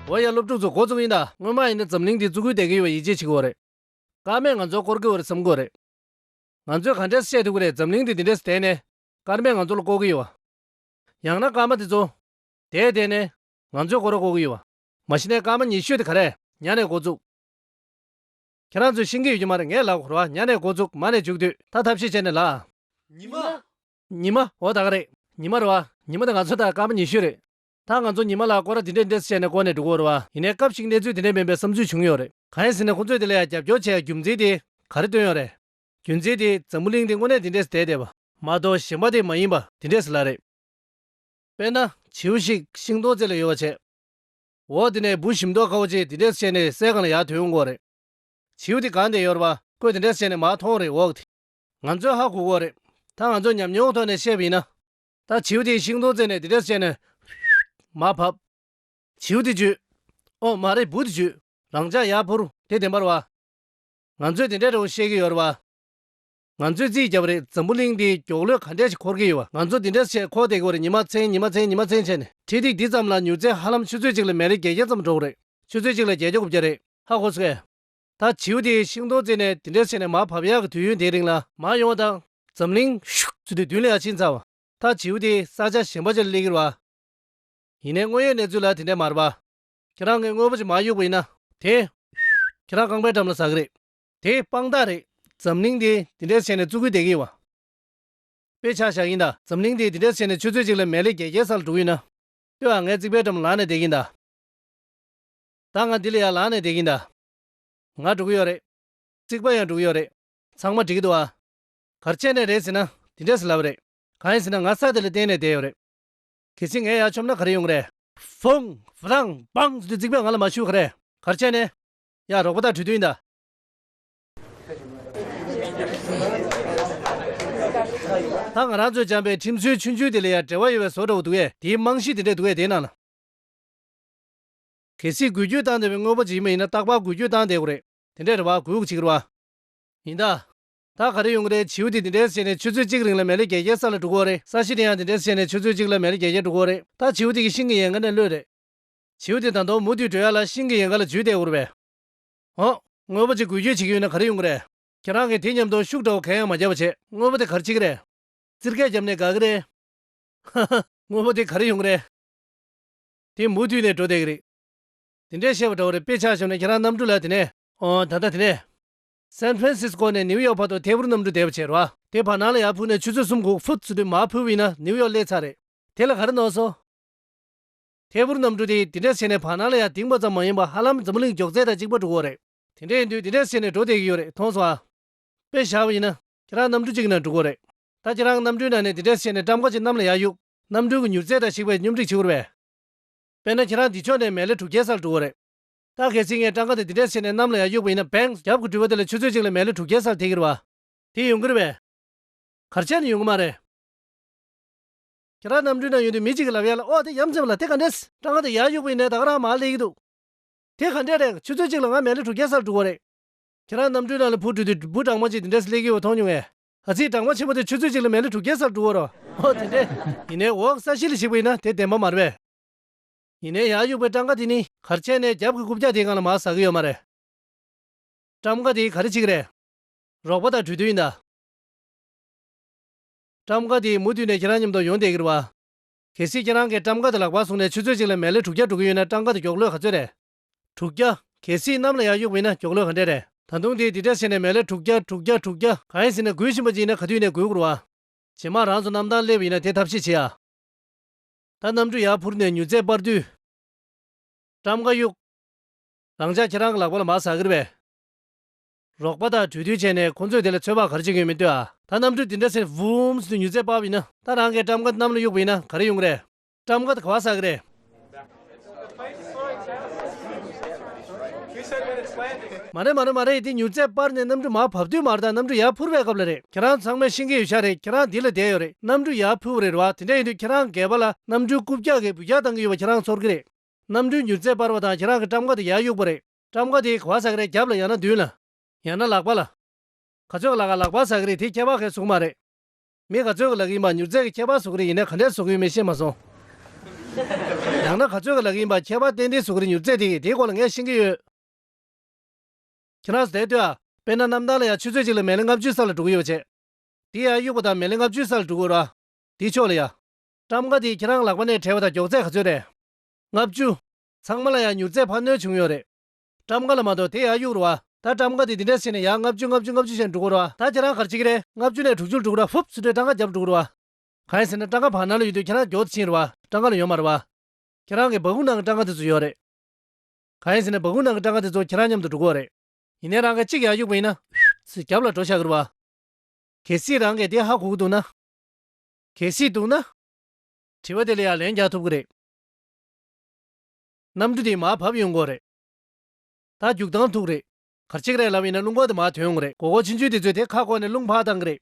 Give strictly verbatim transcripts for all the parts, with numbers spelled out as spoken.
འོ་ཡ། སློབ་ཕྲུག་ཚོ་འགོ་བཙུགས་ཡིན་ད། སྔོན་མ་ཡིན་ན་འཛམ་གླིང་འདི་བཙུགས་ཁུལ་བསྡད་ཀྱི་ཡོད་པ་ཡིད་ཆེས་བྱེད་ཀྱི་ཡོད་རེད། སྐར་མས་ང་ཚོ་བསྐོར་གྱི་ཡོད་རེད་བསམ་གྱི་ཡོད་རེད། ང་ཚོས་ག་འདྲས་བཤད་ཐུབ་ཀྱི་རེད། འཛམ་གླིང་འདི་འདི་འདྲས་བསྡད་ནས་སྐར་མས་ང་ཚོ་ལ་བསྐོར་གྱི་ཡོད་པ། ཡང་ན་སྐར་མ་དེ་ཚོ་བསྡད་བསྡད་ནས་ང་ཚོའི་སྐོར་ལ་བསྐོར་གྱི་ཡོད་པ། མ་གཞི་ནས་སྐར་མ་ཉི་ཤུ་དེ་ག་རེ་ཉ་ནས་འགོ་བཙུགས། ཁྱེད་རང་ཚོས་ཤེས་ཀྱི་ཡོད་ཀྱི་མ་རེད། ངས་ལབ་དགོས་རེད་བ། ཉ་ནས་འགོ་བཙུགས། མ་ནས་མཇུག་བསྡུས། ད་ཐབས་ཤེས་བྱས་ནས་ལབ། ཉི་མ། ཉི་མ། འོ་ད་ག་རེད། ཉི་མ་རེད་བ། ཉི་མ་དེ་ང་ཚོ་ད་སྐར་མ་ཉི་ཤུ་རེད། ད་ང་ཚོ་ཉི་མ་ལ་སྐོར་ར་འདི་འདྲས་འདྲས་བྱས་ནས་བསྐོར་ནས་འགྲོ་གི་ཡོད་རེད་བ། ཡིན་ནའི་སྐབས་ཤིག་གནས་ཚུལ་འདི་འདྲས་མིན་པའི་བསམ་ཚུལ་བྱུང་ཡོད་རེད། གང་ཡིན་ཟེར་ན་ཁོང་ཚོས་དེ་ལ་ཡང་རྒྱབ་སྐྱོར་བྱས་རྒྱུ་མཚན་དེ་ག་རེ་བཏོན་ཡོད་རེད། རྒྱུ་མཚན་དེ་འཛམ་བུ་གླིང་འདི་དངོས་གནས་འདི་འདྲས་བསྡད་བསྡད་པ་མ་གཏོགས་གཞན་པ་དེ་མ་ཡིན་པ་འདི་འདྲས་ལབ་རེད། དཔེར་ན་བྱིའུ་ཞིག་ཤིང་སྡོང་རྩེ་ལ་ཡོད་པ་བྱས། འོ་དེ་ནས་འབུ་ཞིམ་མདོག་ཁ་པོ་ཅིག་འདི་འདྲས་བྱས་ནས་སའི་སྒང་ལ་ཡར་ཐོན་ཡོང་གི་ཡོད་རེད། བྱིའུ་དེ་གང་བསྡད་ཡོད་རེད་བ། ཁོས་དེ་འདྲས་བྱས་ནས་མར་མཐོང་རེད། འོག་དེ། ང་ཚོས་ཧ་གོ་གི་ཡོད་རེད། ད་ང་ཚོས་ཉམས་མྱོང་ཐོག་ནས་བཤད་པ་ཡིན་ན། ད་བྱིའུ་དེ་ཤིང་སྡོང་རྩེ་ནས་དེ་འདྲས་བྱས་ནས་མར་བབས། བྱིའུ་དེ་འཇུས། ཨོ་མ་རེད། འབུ་དེ་འཇུས། རང་འཇགས་ཡར་འཕུར། དེ་བདེན་པ་རེད་བ། ང་ཚོས་དེ་འདྲའི་འདྲ་བོ་བཤད་ཀྱི་ཡོད་རེད་བ། ང་ཚོས་རྩིས་བརྒྱབ་པ་རེད། འཛམ་བུ་གླིང་འདི་མགྱོགས་ལོས་ག་འདྲས་ཞིག་འཁོར་གྱི་ཡོད་པ། ང་ཚོ་འདི་འདྲས་བྱས་འཁོར་བསྡད་ཀྱི་ཡོད་རེད། ཉི་མ་མཚན་ཉི་མ་མཚན་ཉི་མ་མཚན་བྱས་ནས། འཕྲེད་ཐིག་འདི་ཙམ་ལ་མྱུར་ཚད་ཧ་ལམ་ཆུ་ཚོད་གཅིག་ལ་མལ་ལེ་བརྒྱད་བརྒྱ་ཙམ་འགྲོ་གི་རེད། ཆུ་ཚོད་གཅིག་ལ་བརྒྱད་བརྒྱ་དགུ་བརྒྱ་རེད། ཧ་གོ་སོང་ངས། ད་བྱིའུ་དེ་ཤིང་སྡོང་རྩེ་ནས་འདི་འདྲས་བྱས་ནས་མར་བབས་ཡག་གི་དུས་ཡུན་དེའི་རིང་ལ་མར་ཡོང་བ་དང་། འཛམ་གླིང་ཤུགས་ཚུད་དེ་མདུན་ལ་ཡར་ཕྱིན་ཚར་བ། ད་བྱིའུ་དེ་ས་ཆ་གཞན་པ་ཅིག་ལ་སླེབས་ཀྱི་རེད་བ། ཡིན་ནའི་དངོས་ཡོད་གནས་ཚུལ་ལ་དེ་འདྲས་མ་རེད་པ། ཁྱེད་རང་གིས་དངོས་པོ་ཅིག་མར་གཡུགས་པ་ཡིན་ན། དེ་ཁྱེད་རང་རྐང་པའི་འགྲམ་ལ་ཟག་གི་རེད། དེ་དཔང་རྟགས་རེད། འཛམ་གླིང་འདི་འདི་འདྲས་བྱས་ནས་བཙུགས་ཀྱི་བསྡད་ཀྱི་ཡོད་པ། དཔེ་ཆ་བཞག་ཡིན་ད། འཛམ་གླིང་འདི་འདི་འདྲས་བྱས་ནས་ཆུ་ཚོད་གཅིག་ལ་མལ་ལེ་བརྒྱད་བརྒྱའི་ས་ལ་འགྲོ་གི་ཡོད་ན། ལྟོས་ཨ། ངའི་རྩིག་པའི་འགྲམ་ལངས་ནས་བསྡད་ཀྱི་ཡིན་ད། ད་ང་འདི་ལ་ཡར་ལངས་ནས་བསྡད་ཀྱི་ཡིན་ད། ང་འགྲོ་གི་ཡོད་རེད། རྩིག་པ་ཡང་འགྲོ་གི་ཡོད་རེད། ཚང་མ་འགྲིག་གི་འདུག་ཨ། ག་རེ་བྱས་ནས་རེད་ཟེར་ན་འདི་འདྲས་ལབ་པ་རེད། གང་ཡིན་ཟེར་ན་ང་ས་དེ་ལ་བརྟེན་ནས་བསྡད་ཡོད་རེད། གལ་སྲིད་ངས་ཡར་མཆོངས་ན་ག་རེ་ཡོང་གི་རེད། ཧྥུང་ཧྥུ་རང་བང་ཟེར་དུས་རྩིག་པས་ང་ལ་མ་གཞུ་ག་རེ། ག་རེ་བྱས་ནས། ཡ། རོགས་པ་དང་གྲོས་བསྡུར་ཡིན་ད། ད་ང་རང་ཚོས་བཅངས་པའི་ཁྲིམས་སྲོལ་ཆུང་ཆུང་དེ་ལ་ཡང་འབྲེལ་བ་ཡོད་པའི་བཟོ་འདྲ་བོ་འདུག་གས། དེའི་རྨང་གཞི་དེ་འདྲས་འདུག་གས། དེའི་ནང་ལ། གལ་སྲིད་འགུལ་སྐྱོད་བཏང་བསྡད་པའི་དངོས་པོ་ཅིག་ཡིན་པ་ཡིན་ན་རྟག་པར་འགུལ་སྐྱོད་བཏང་བསྡད་དགོས་རེད། དེ་འདྲས་རེད་བ། འགུལ་བྱེད་ཀྱི་རེད་བ། ཡིན་ད། ད་ག་རེ་ཡོང་གི་རེད། བྱིའུ་དེ་དེ་འདྲས་བྱས་ནས་ཆུ་ཚོད་གཅིག་རིང་ལ་མལ་ལེ་བརྒྱད་བརྒྱའི་ས་ལ་འགྲོ་གི་ཡོད་རེད། ས་གཞི་དེ་ཡང་དེ་འདྲས་བྱས་ནས་ཆུ་ཚོད་གཅིག་ལ་མལ་ལེ་བརྒྱད་བརྒྱ་འགྲོ་གི་ཡོད་རེད། ད་བྱིའུ་དེ་གི་ཤིང་གི་ཡལ་ག་ནས་གློད་རེད། བྱིའུ་དེ་ད་དུང་མུ་མཐུད་འགྲོ་ཡ་ལ་ཤིང་གི་ཡལ་ག་ལ་འཇུས་བསྡད་ཡོད་རེད་པས། འོ། དངོས་པོ་ཅིག་འགུལ་སྐྱོད་བྱེད་ཀྱི་ཡོད་ན་ག་རེ་ཡོང་གི་རེད། ཁྱེད་རང་གིས་དེ་མཉམ་དུ་ཤུགས་འདྲ་བོ་གང་ཡང་མ་བརྒྱབ་པ་བྱས། དངོས་པོ་དེ་ག་རེ་བྱེད་ཀྱི་རེད། རྩེད་སྐད་བརྒྱབ་ནས་དགའ་གི་རེད། ཧ་ཧ། དངོས་པོ་དེ་ག་རེ་ཡོང་གི་རེད། དེ་མུ་མཐུད་ནས་འགྲོ་བསྡད་ཀྱི་རེད། དེ་འདྲས་བཤད་པ་འདྲ་བོ་རེད། དཔེ་ཆ་བཞག་ན་ཁྱེད་རང་གནམ་གྲུ་ལ་དེ་ནས། ཨོ། ད་ལྟ་དེ་ནས། སན་ཧྥ་རན་སིས་ཀོ་ནས་ནིའུ་ཡོག་བར་དུ་ཐད་འཕུར་གནམ་གྲུ་བསྡད་པ་བྱས་རེད་བ། དེ་བར་སྣང་ལ་ཡར་འཕུར་ནས་ཆུ་ཚོད་གསུམ་གྱི་ཧྥུད་ཟེར་དུས་མར་འཕུར་བ་ཡིན་ན་ནིའུ་ཡོག་སླེབས་ཚར་རེད། དེ་ལ་ག་རེ་ནོར་སོང་། ཐད་འཕུར་གནམ་གྲུ་དེ་འདི་འདྲ་བྱས་ནས་བར་སྣང་ལ་ཡར་ལྡིང་བ་ཙམ་མ་ཡིན་པར་ཧ་ལམ་འཛམ་བུ་གླིང་མགྱོགས་ཚད་དང་གཅིག་པ་འགྲོ་གི་ཡོད་རེད། དེ་འདྲ་ཡིན་དུས་འདི་འདྲ་བྱས་ནས་འགྲོ་བསྡད་ཀྱི་ཡོད་རེད། མཐོང་སོང་ཨ། དཔེ་བཞག་པ་ཡིན་ན་ཁྱེད་རང་གནམ་གྲུ་གཅིག་ནང་འགྲོ་གི་ཡོད་རེད། ད་ཁྱེད་རང་གནམ་གྲུའི་ནང་ནས་འདི་འདྲ་བྱས་ནས་ཊམ་ཀ་ཅིག་གནམ་ལ་ཡར་གཡུག་གནམ་གྲུའི་མྱུར་ཚད་དང་གཅིག་པའི་སྙོམས་སྒྲིག་བྱེད་དགོས་རེད་པས། དཔེར་ན་ཁྱེད་རང་འདི་ཕྱོགས་ནས་མལ་ལེ་དྲུག་བརྒྱའི་སར་འགྲོ་གི་ཡོད་རེད། ད་གལ་སྲིད་ངས་ཊམ་ཀ་དེ་འདི་འདྲས་བྱས་ནས་གནམ་ལ་ཡར་གཡུགས་པ་ཡིན་ན། བེང་། རྒྱབ་ཀྱི་འགྲུལ་པ་དེ་ལ་ཆུ་ཚོད་གཅིག་ལ་མལ་ལེ་དྲུག་བརྒྱའི་སར་ཐེབས་ཀྱི་རེད་བ། དེ་ཡོང་གི་རེད་པས། ག་རེ་བྱས་ནས་ཡོང་གི་མ་རེད། ཁྱེད་རང་གནམ་གྲུའི་ནང་ཡོང་དུས་མི་གཅིག་གིས་ལབ་ཡ་ལ། ཨོ་དེ་ཡ་མཚན་པ་ལ། དེ་ག་འདྲས། ཊམ་ཀ་དེ་ཡར་གཡུགས་པ་ཡིན་ནའི་ད་ག་རང་མར་སླེབས་ཀྱི་འདུག་དེ་ག་འདྲས་རེད། ཆུ་ཚོད་གཅིག་ལ་ང་མལ་ལེ་དྲུག་བརྒྱའི་སར་འགྲོ་གི་རེད། ཁྱེད་རང་གནམ་གྲུའི་ནང་ལ་འཕུར་འགྲོ་དུས་འབུ་གྲང་མོ་ཅིག་དེ་འདྲས་སླེབས་ཀྱི་ཡོད་པ་མཐོང་མྱོང་ངས། ཨ་ཙི། གྲང་མོ་ཆེན་པོ་དེ་ཆུ་ཚོད་གཅིག་ལ་མལ་ལེ་དྲུག་བརྒྱའི་སར་འགྲོ་གི་རེད། ཨོ་དེ་འདྲས། ཡིན་ནའི་འོག་ས་གཞི་ལ་གཞིགས་པ་ཡིན་ན་དེ་བདེན་པ་མ་རེད་པས། ཡིན་ནའི་ཡར་གཡུགས་པའི་ཊམ་ཀ་དེ་ནི་ག་རེ་བྱས་ནས་རྒྱབ་ཀྱི་རྐུབ་བཀྱག་དེའི་སྒང་ལ་མར་ཟག་གི་ཡོད་མ་རེད། ཊམ་ཀ་དེ་ག་རེ་བྱེད་ཀྱི་རེད། རོགས་པ་དང་གྲོས་བསྡུར་ཡིན་ད། ཊམ་ཀ་དེ་མུ་མཐུད་ནས་ཁྱེད་རང་མཉམ་དུ་ཡོང་བསྡད་ཀྱི་རེད་བ། གལ་སྲིད་ཁྱེད་རང་གིས་ཊམ་ཀ་དེ་ལག་པར་བཟུང་ནས་ཆུ་ཚོད་གཅིག་ལ་མལ་ལེ་དྲུག་བརྒྱ་འགྲོ་གི་ཡོད་ན། ཊམ་ཀ་དེ་མགྱོགས་ལོས་ག་ཚོད་རེད། དྲུག་བརྒྱ། གལ་སྲིད་གནམ་ལ་ཡར་གཡུགས་པ་ཡིན་ན་མགྱོགས་ལོས་ག་འདྲས་རེད། ད་དུང་དེ་འདི་འདྲས་བྱས་ནས་མལ་ལེ་དྲུག་བརྒྱ། དྲུག་བརྒྱ། དྲུག་བརྒྱ། གང་ཡིན་ཟེར་ན་འགུལ་བཞིན་པ་ཅིག་ཡིན་ན་ག་དུས་ནས་འགུལ་དགོས་རེད་བ། རྗེས་མ་རང་ཚོ་གནམ་ཐང་སླེབས་པ་ཡིན་ན་དེ་ཐབས་ཤེས་བྱེད་ཨ། ད་གནམ་གྲུ་ཡར་འཕུར་ནས་མྱུར་ཚད་སྤར་དུས། ཊམ་ཀ་གཡུག་རང་འཇགས་ཁྱེད་རང་གི་ལག་པ་ལ་མར་ཟག་གི་རེད་པས། རོགས་པ་དང་གྲོས་བསྡུར་བྱས་ནས་ཁོང་ཚོས་དེ་ལ་ཚོད་དཔག་ག་རེ་བྱེད་ཀྱི་ཡོད་མེད་ལྟོས་ཨ། ད་གནམ་གྲུ་འདི་འདྲ་སེ་བུམ་ཟེར་དུས་མྱུར་ཚད་སྤར་བ་ཡིན་ན། ད་རང་གིས་ཊམ་ཀ་གནམ་ལ་གཡུགས་པ་ཡིན་ན་ག་རེ་ཡོང་གི་རེད། ཊམ་ཀ་དེ་ག་པར་ཟག་གི་རེད། མ་རེད་མ་རེད་མ་རེད། དེ་མྱུར་ཚད་སྤར་ནས་གནམ་གྲུ་མར་བབས་དུས་མ་རེད། ད་གནམ་གྲུ་ཡར་འཕུར་བའི་སྐབས་ལ་རེད། ཁྱེད་རང་ཚང་མས་ཤེས་ཀྱི་ཡོད་ཤག་རེད། ཁྱེད་རང་འདི་ལ་བསྡད་ཡོད་རེད། གནམ་གྲུ་ཡར་འཕུར་བ་རེད་རེད་བ། དེ་འདྲ་ཡིན་དུས་ཁྱེད་རང་སྒལ་པ་ལ་གནམ་གྲུའི་རྐུབ་བཀྱག་གིས་འབུད་རྒྱག་བཏང་གི་ཡོད་པ་ཁྱེད་རང་ཚོར་གི་རེད། གནམ་གྲུའི་མྱུར་ཚད་སྤར་བ་དང་ཁྱེད་རང་གི་ཊམ་ཀ་དེ་ཡར་གཡུགས་པ་རེད། ཊམ་ཀ་དེ་ག་པར་ཟག་གི་རེད། རྒྱབ་ལ་ཡང་ན་མདུན་ལ། ཡང་ན་ལག་པ་ལ། ག་ཚོད་ཀྱི་ལག་ལག་པར་ཟག་གི་རེད། དེ་ཁྱད་པར་གང་ཡང་བཟོ་གི་མ་རེད། མི་ག་ཚོད་ཀྱི་ལབ་ཀྱི་ཡིན་པ། མྱུར་ཚད་ཀྱི་ཁྱད་པར་བཟོ་གི་རེད། ཡིན་ནའི་ག་འདྲས་བཟོ་གི་ཡོད་མེད་ཤེས་མ་སོང་། ཡང་ན་ག་ཚོད་ཀྱི་ལག་གིན་པ་ཁྱད་པར་ཏན་ཏན་བཟོ་གི་རེད། མྱུར་ཚད་དེ་གི་དེའི་སྐོར་ལ་ངས་ཤེས་ཀྱི་ཡོད། ཁྱེད་རང་ཚོ་དེ་ལྟོས་ཨ། དཔེར་ན་གནམ་ཐང་ལ་ཡ་ཆུ་ཚོད་གཅིག་ལ་མལ་ལེ་ལྔ་བཅུ་ས་ལ་འགྲོ་གི་ཡོད་པ་བྱས། དེ་ཡར་གཡུག་པ་དང་མལ་ལེ་ལྔ་བཅུ་ས་ལ་འགྲོ་གི་རེད་བ། དེའི་ཕྱོགས་ལ་ཡ། ཊམ་ཀ་དེ་ཁྱེད་རང་ལག་པ་ནས་བྲལ་བ་དང་མགྱོགས་ཚད་ག་ཚོད་རེད། ལྔ་བཅུ། ཚང་མ་ལ་ཡ་མྱུར་ཚད་འཕར་སྣོན་བྱུང་ཡོད་རེད། ཊམ་ཀ་ལ་མ་གཏོགས་དེ་ཡར་གཡུག་རེད་བ། ད་ཊམ་ཀ་དེ་འདི་འདྲས་བྱས་ནས་ཡར་ལྔ་བཅུ་ལྔ་བཅུ་ལྔ་བཅུ་བྱས་ནས་འགྲོ་གི་རེད་བ། ད་ཁྱེད་རང་ག་རེ་བྱེད་ཀྱི་རེད། ལྔ་བཅུ་ནས་དྲུག་ཅུ་ལ་འགྲོ་གི་རེད་བ། ཧུབ་ཟེར་དུས་ཊམ་ཀ་རྒྱབ་འགྲོ་གི་རེད་བ། གང་ཡིན་ཟེར་ན་ཊམ་ཀ་བར་སྣང་ལ་ཡོད་དུས་ཁྱེད་རང་མགྱོགས་ཕྱིན་རེད་བ། ཊམ་ཀ་ལ་ཡོད་མ་རེད་བ། ཁྱེད་རང་གི་སྦ་ཁུག་ནང་གི་ཊམ་ཀ་དེ་ཚོ་ཡོད་རེད། གང་ཡིན་ཟེར་ན་སྦ་ཁུག་ནང་གི་ཊམ་ཀ་དེ་ཚོ་ཁྱེད་རང་མཉམ་དུ་འགྲོ་གི་རེད། ཡིན་ནའི་རང་གིས་གཅིག་ཡར་གཡུག་པ་ཡིན་ན། ཧུབ་ཟེར་རྒྱབ་ལ་འགྲོ་བཞག་གི་རེད་བ། གལ་སྲིད་རང་གིས་དེ་ཧ་གོ་གི་འདུག་ན། གལ་སྲིད་འདུག་ན། དྲི་བ་དེ་ལ་ཡང་ལན་རྒྱག་ཐུབ་ཀྱི་རེད། གནམ་གྲུ་དེ་མར་བབས་ཡོང་གི་རེད། ད་རྒྱུག་སྟངས་ཐུག་རེད། ག་རེ་བྱེད་ཀྱི་རེད་ལབ་ཡིན་ན་རླུང་འཁོར་དེ་མར་ཐོན་ཡོང་གི་རེད། མགོ་སྐོར་ཆུང་ཆུང་དེ་ཚོས་དེ་ཁ་བསྐོར་ནས་རླུང་ཕར་བཏང་གི་རེད།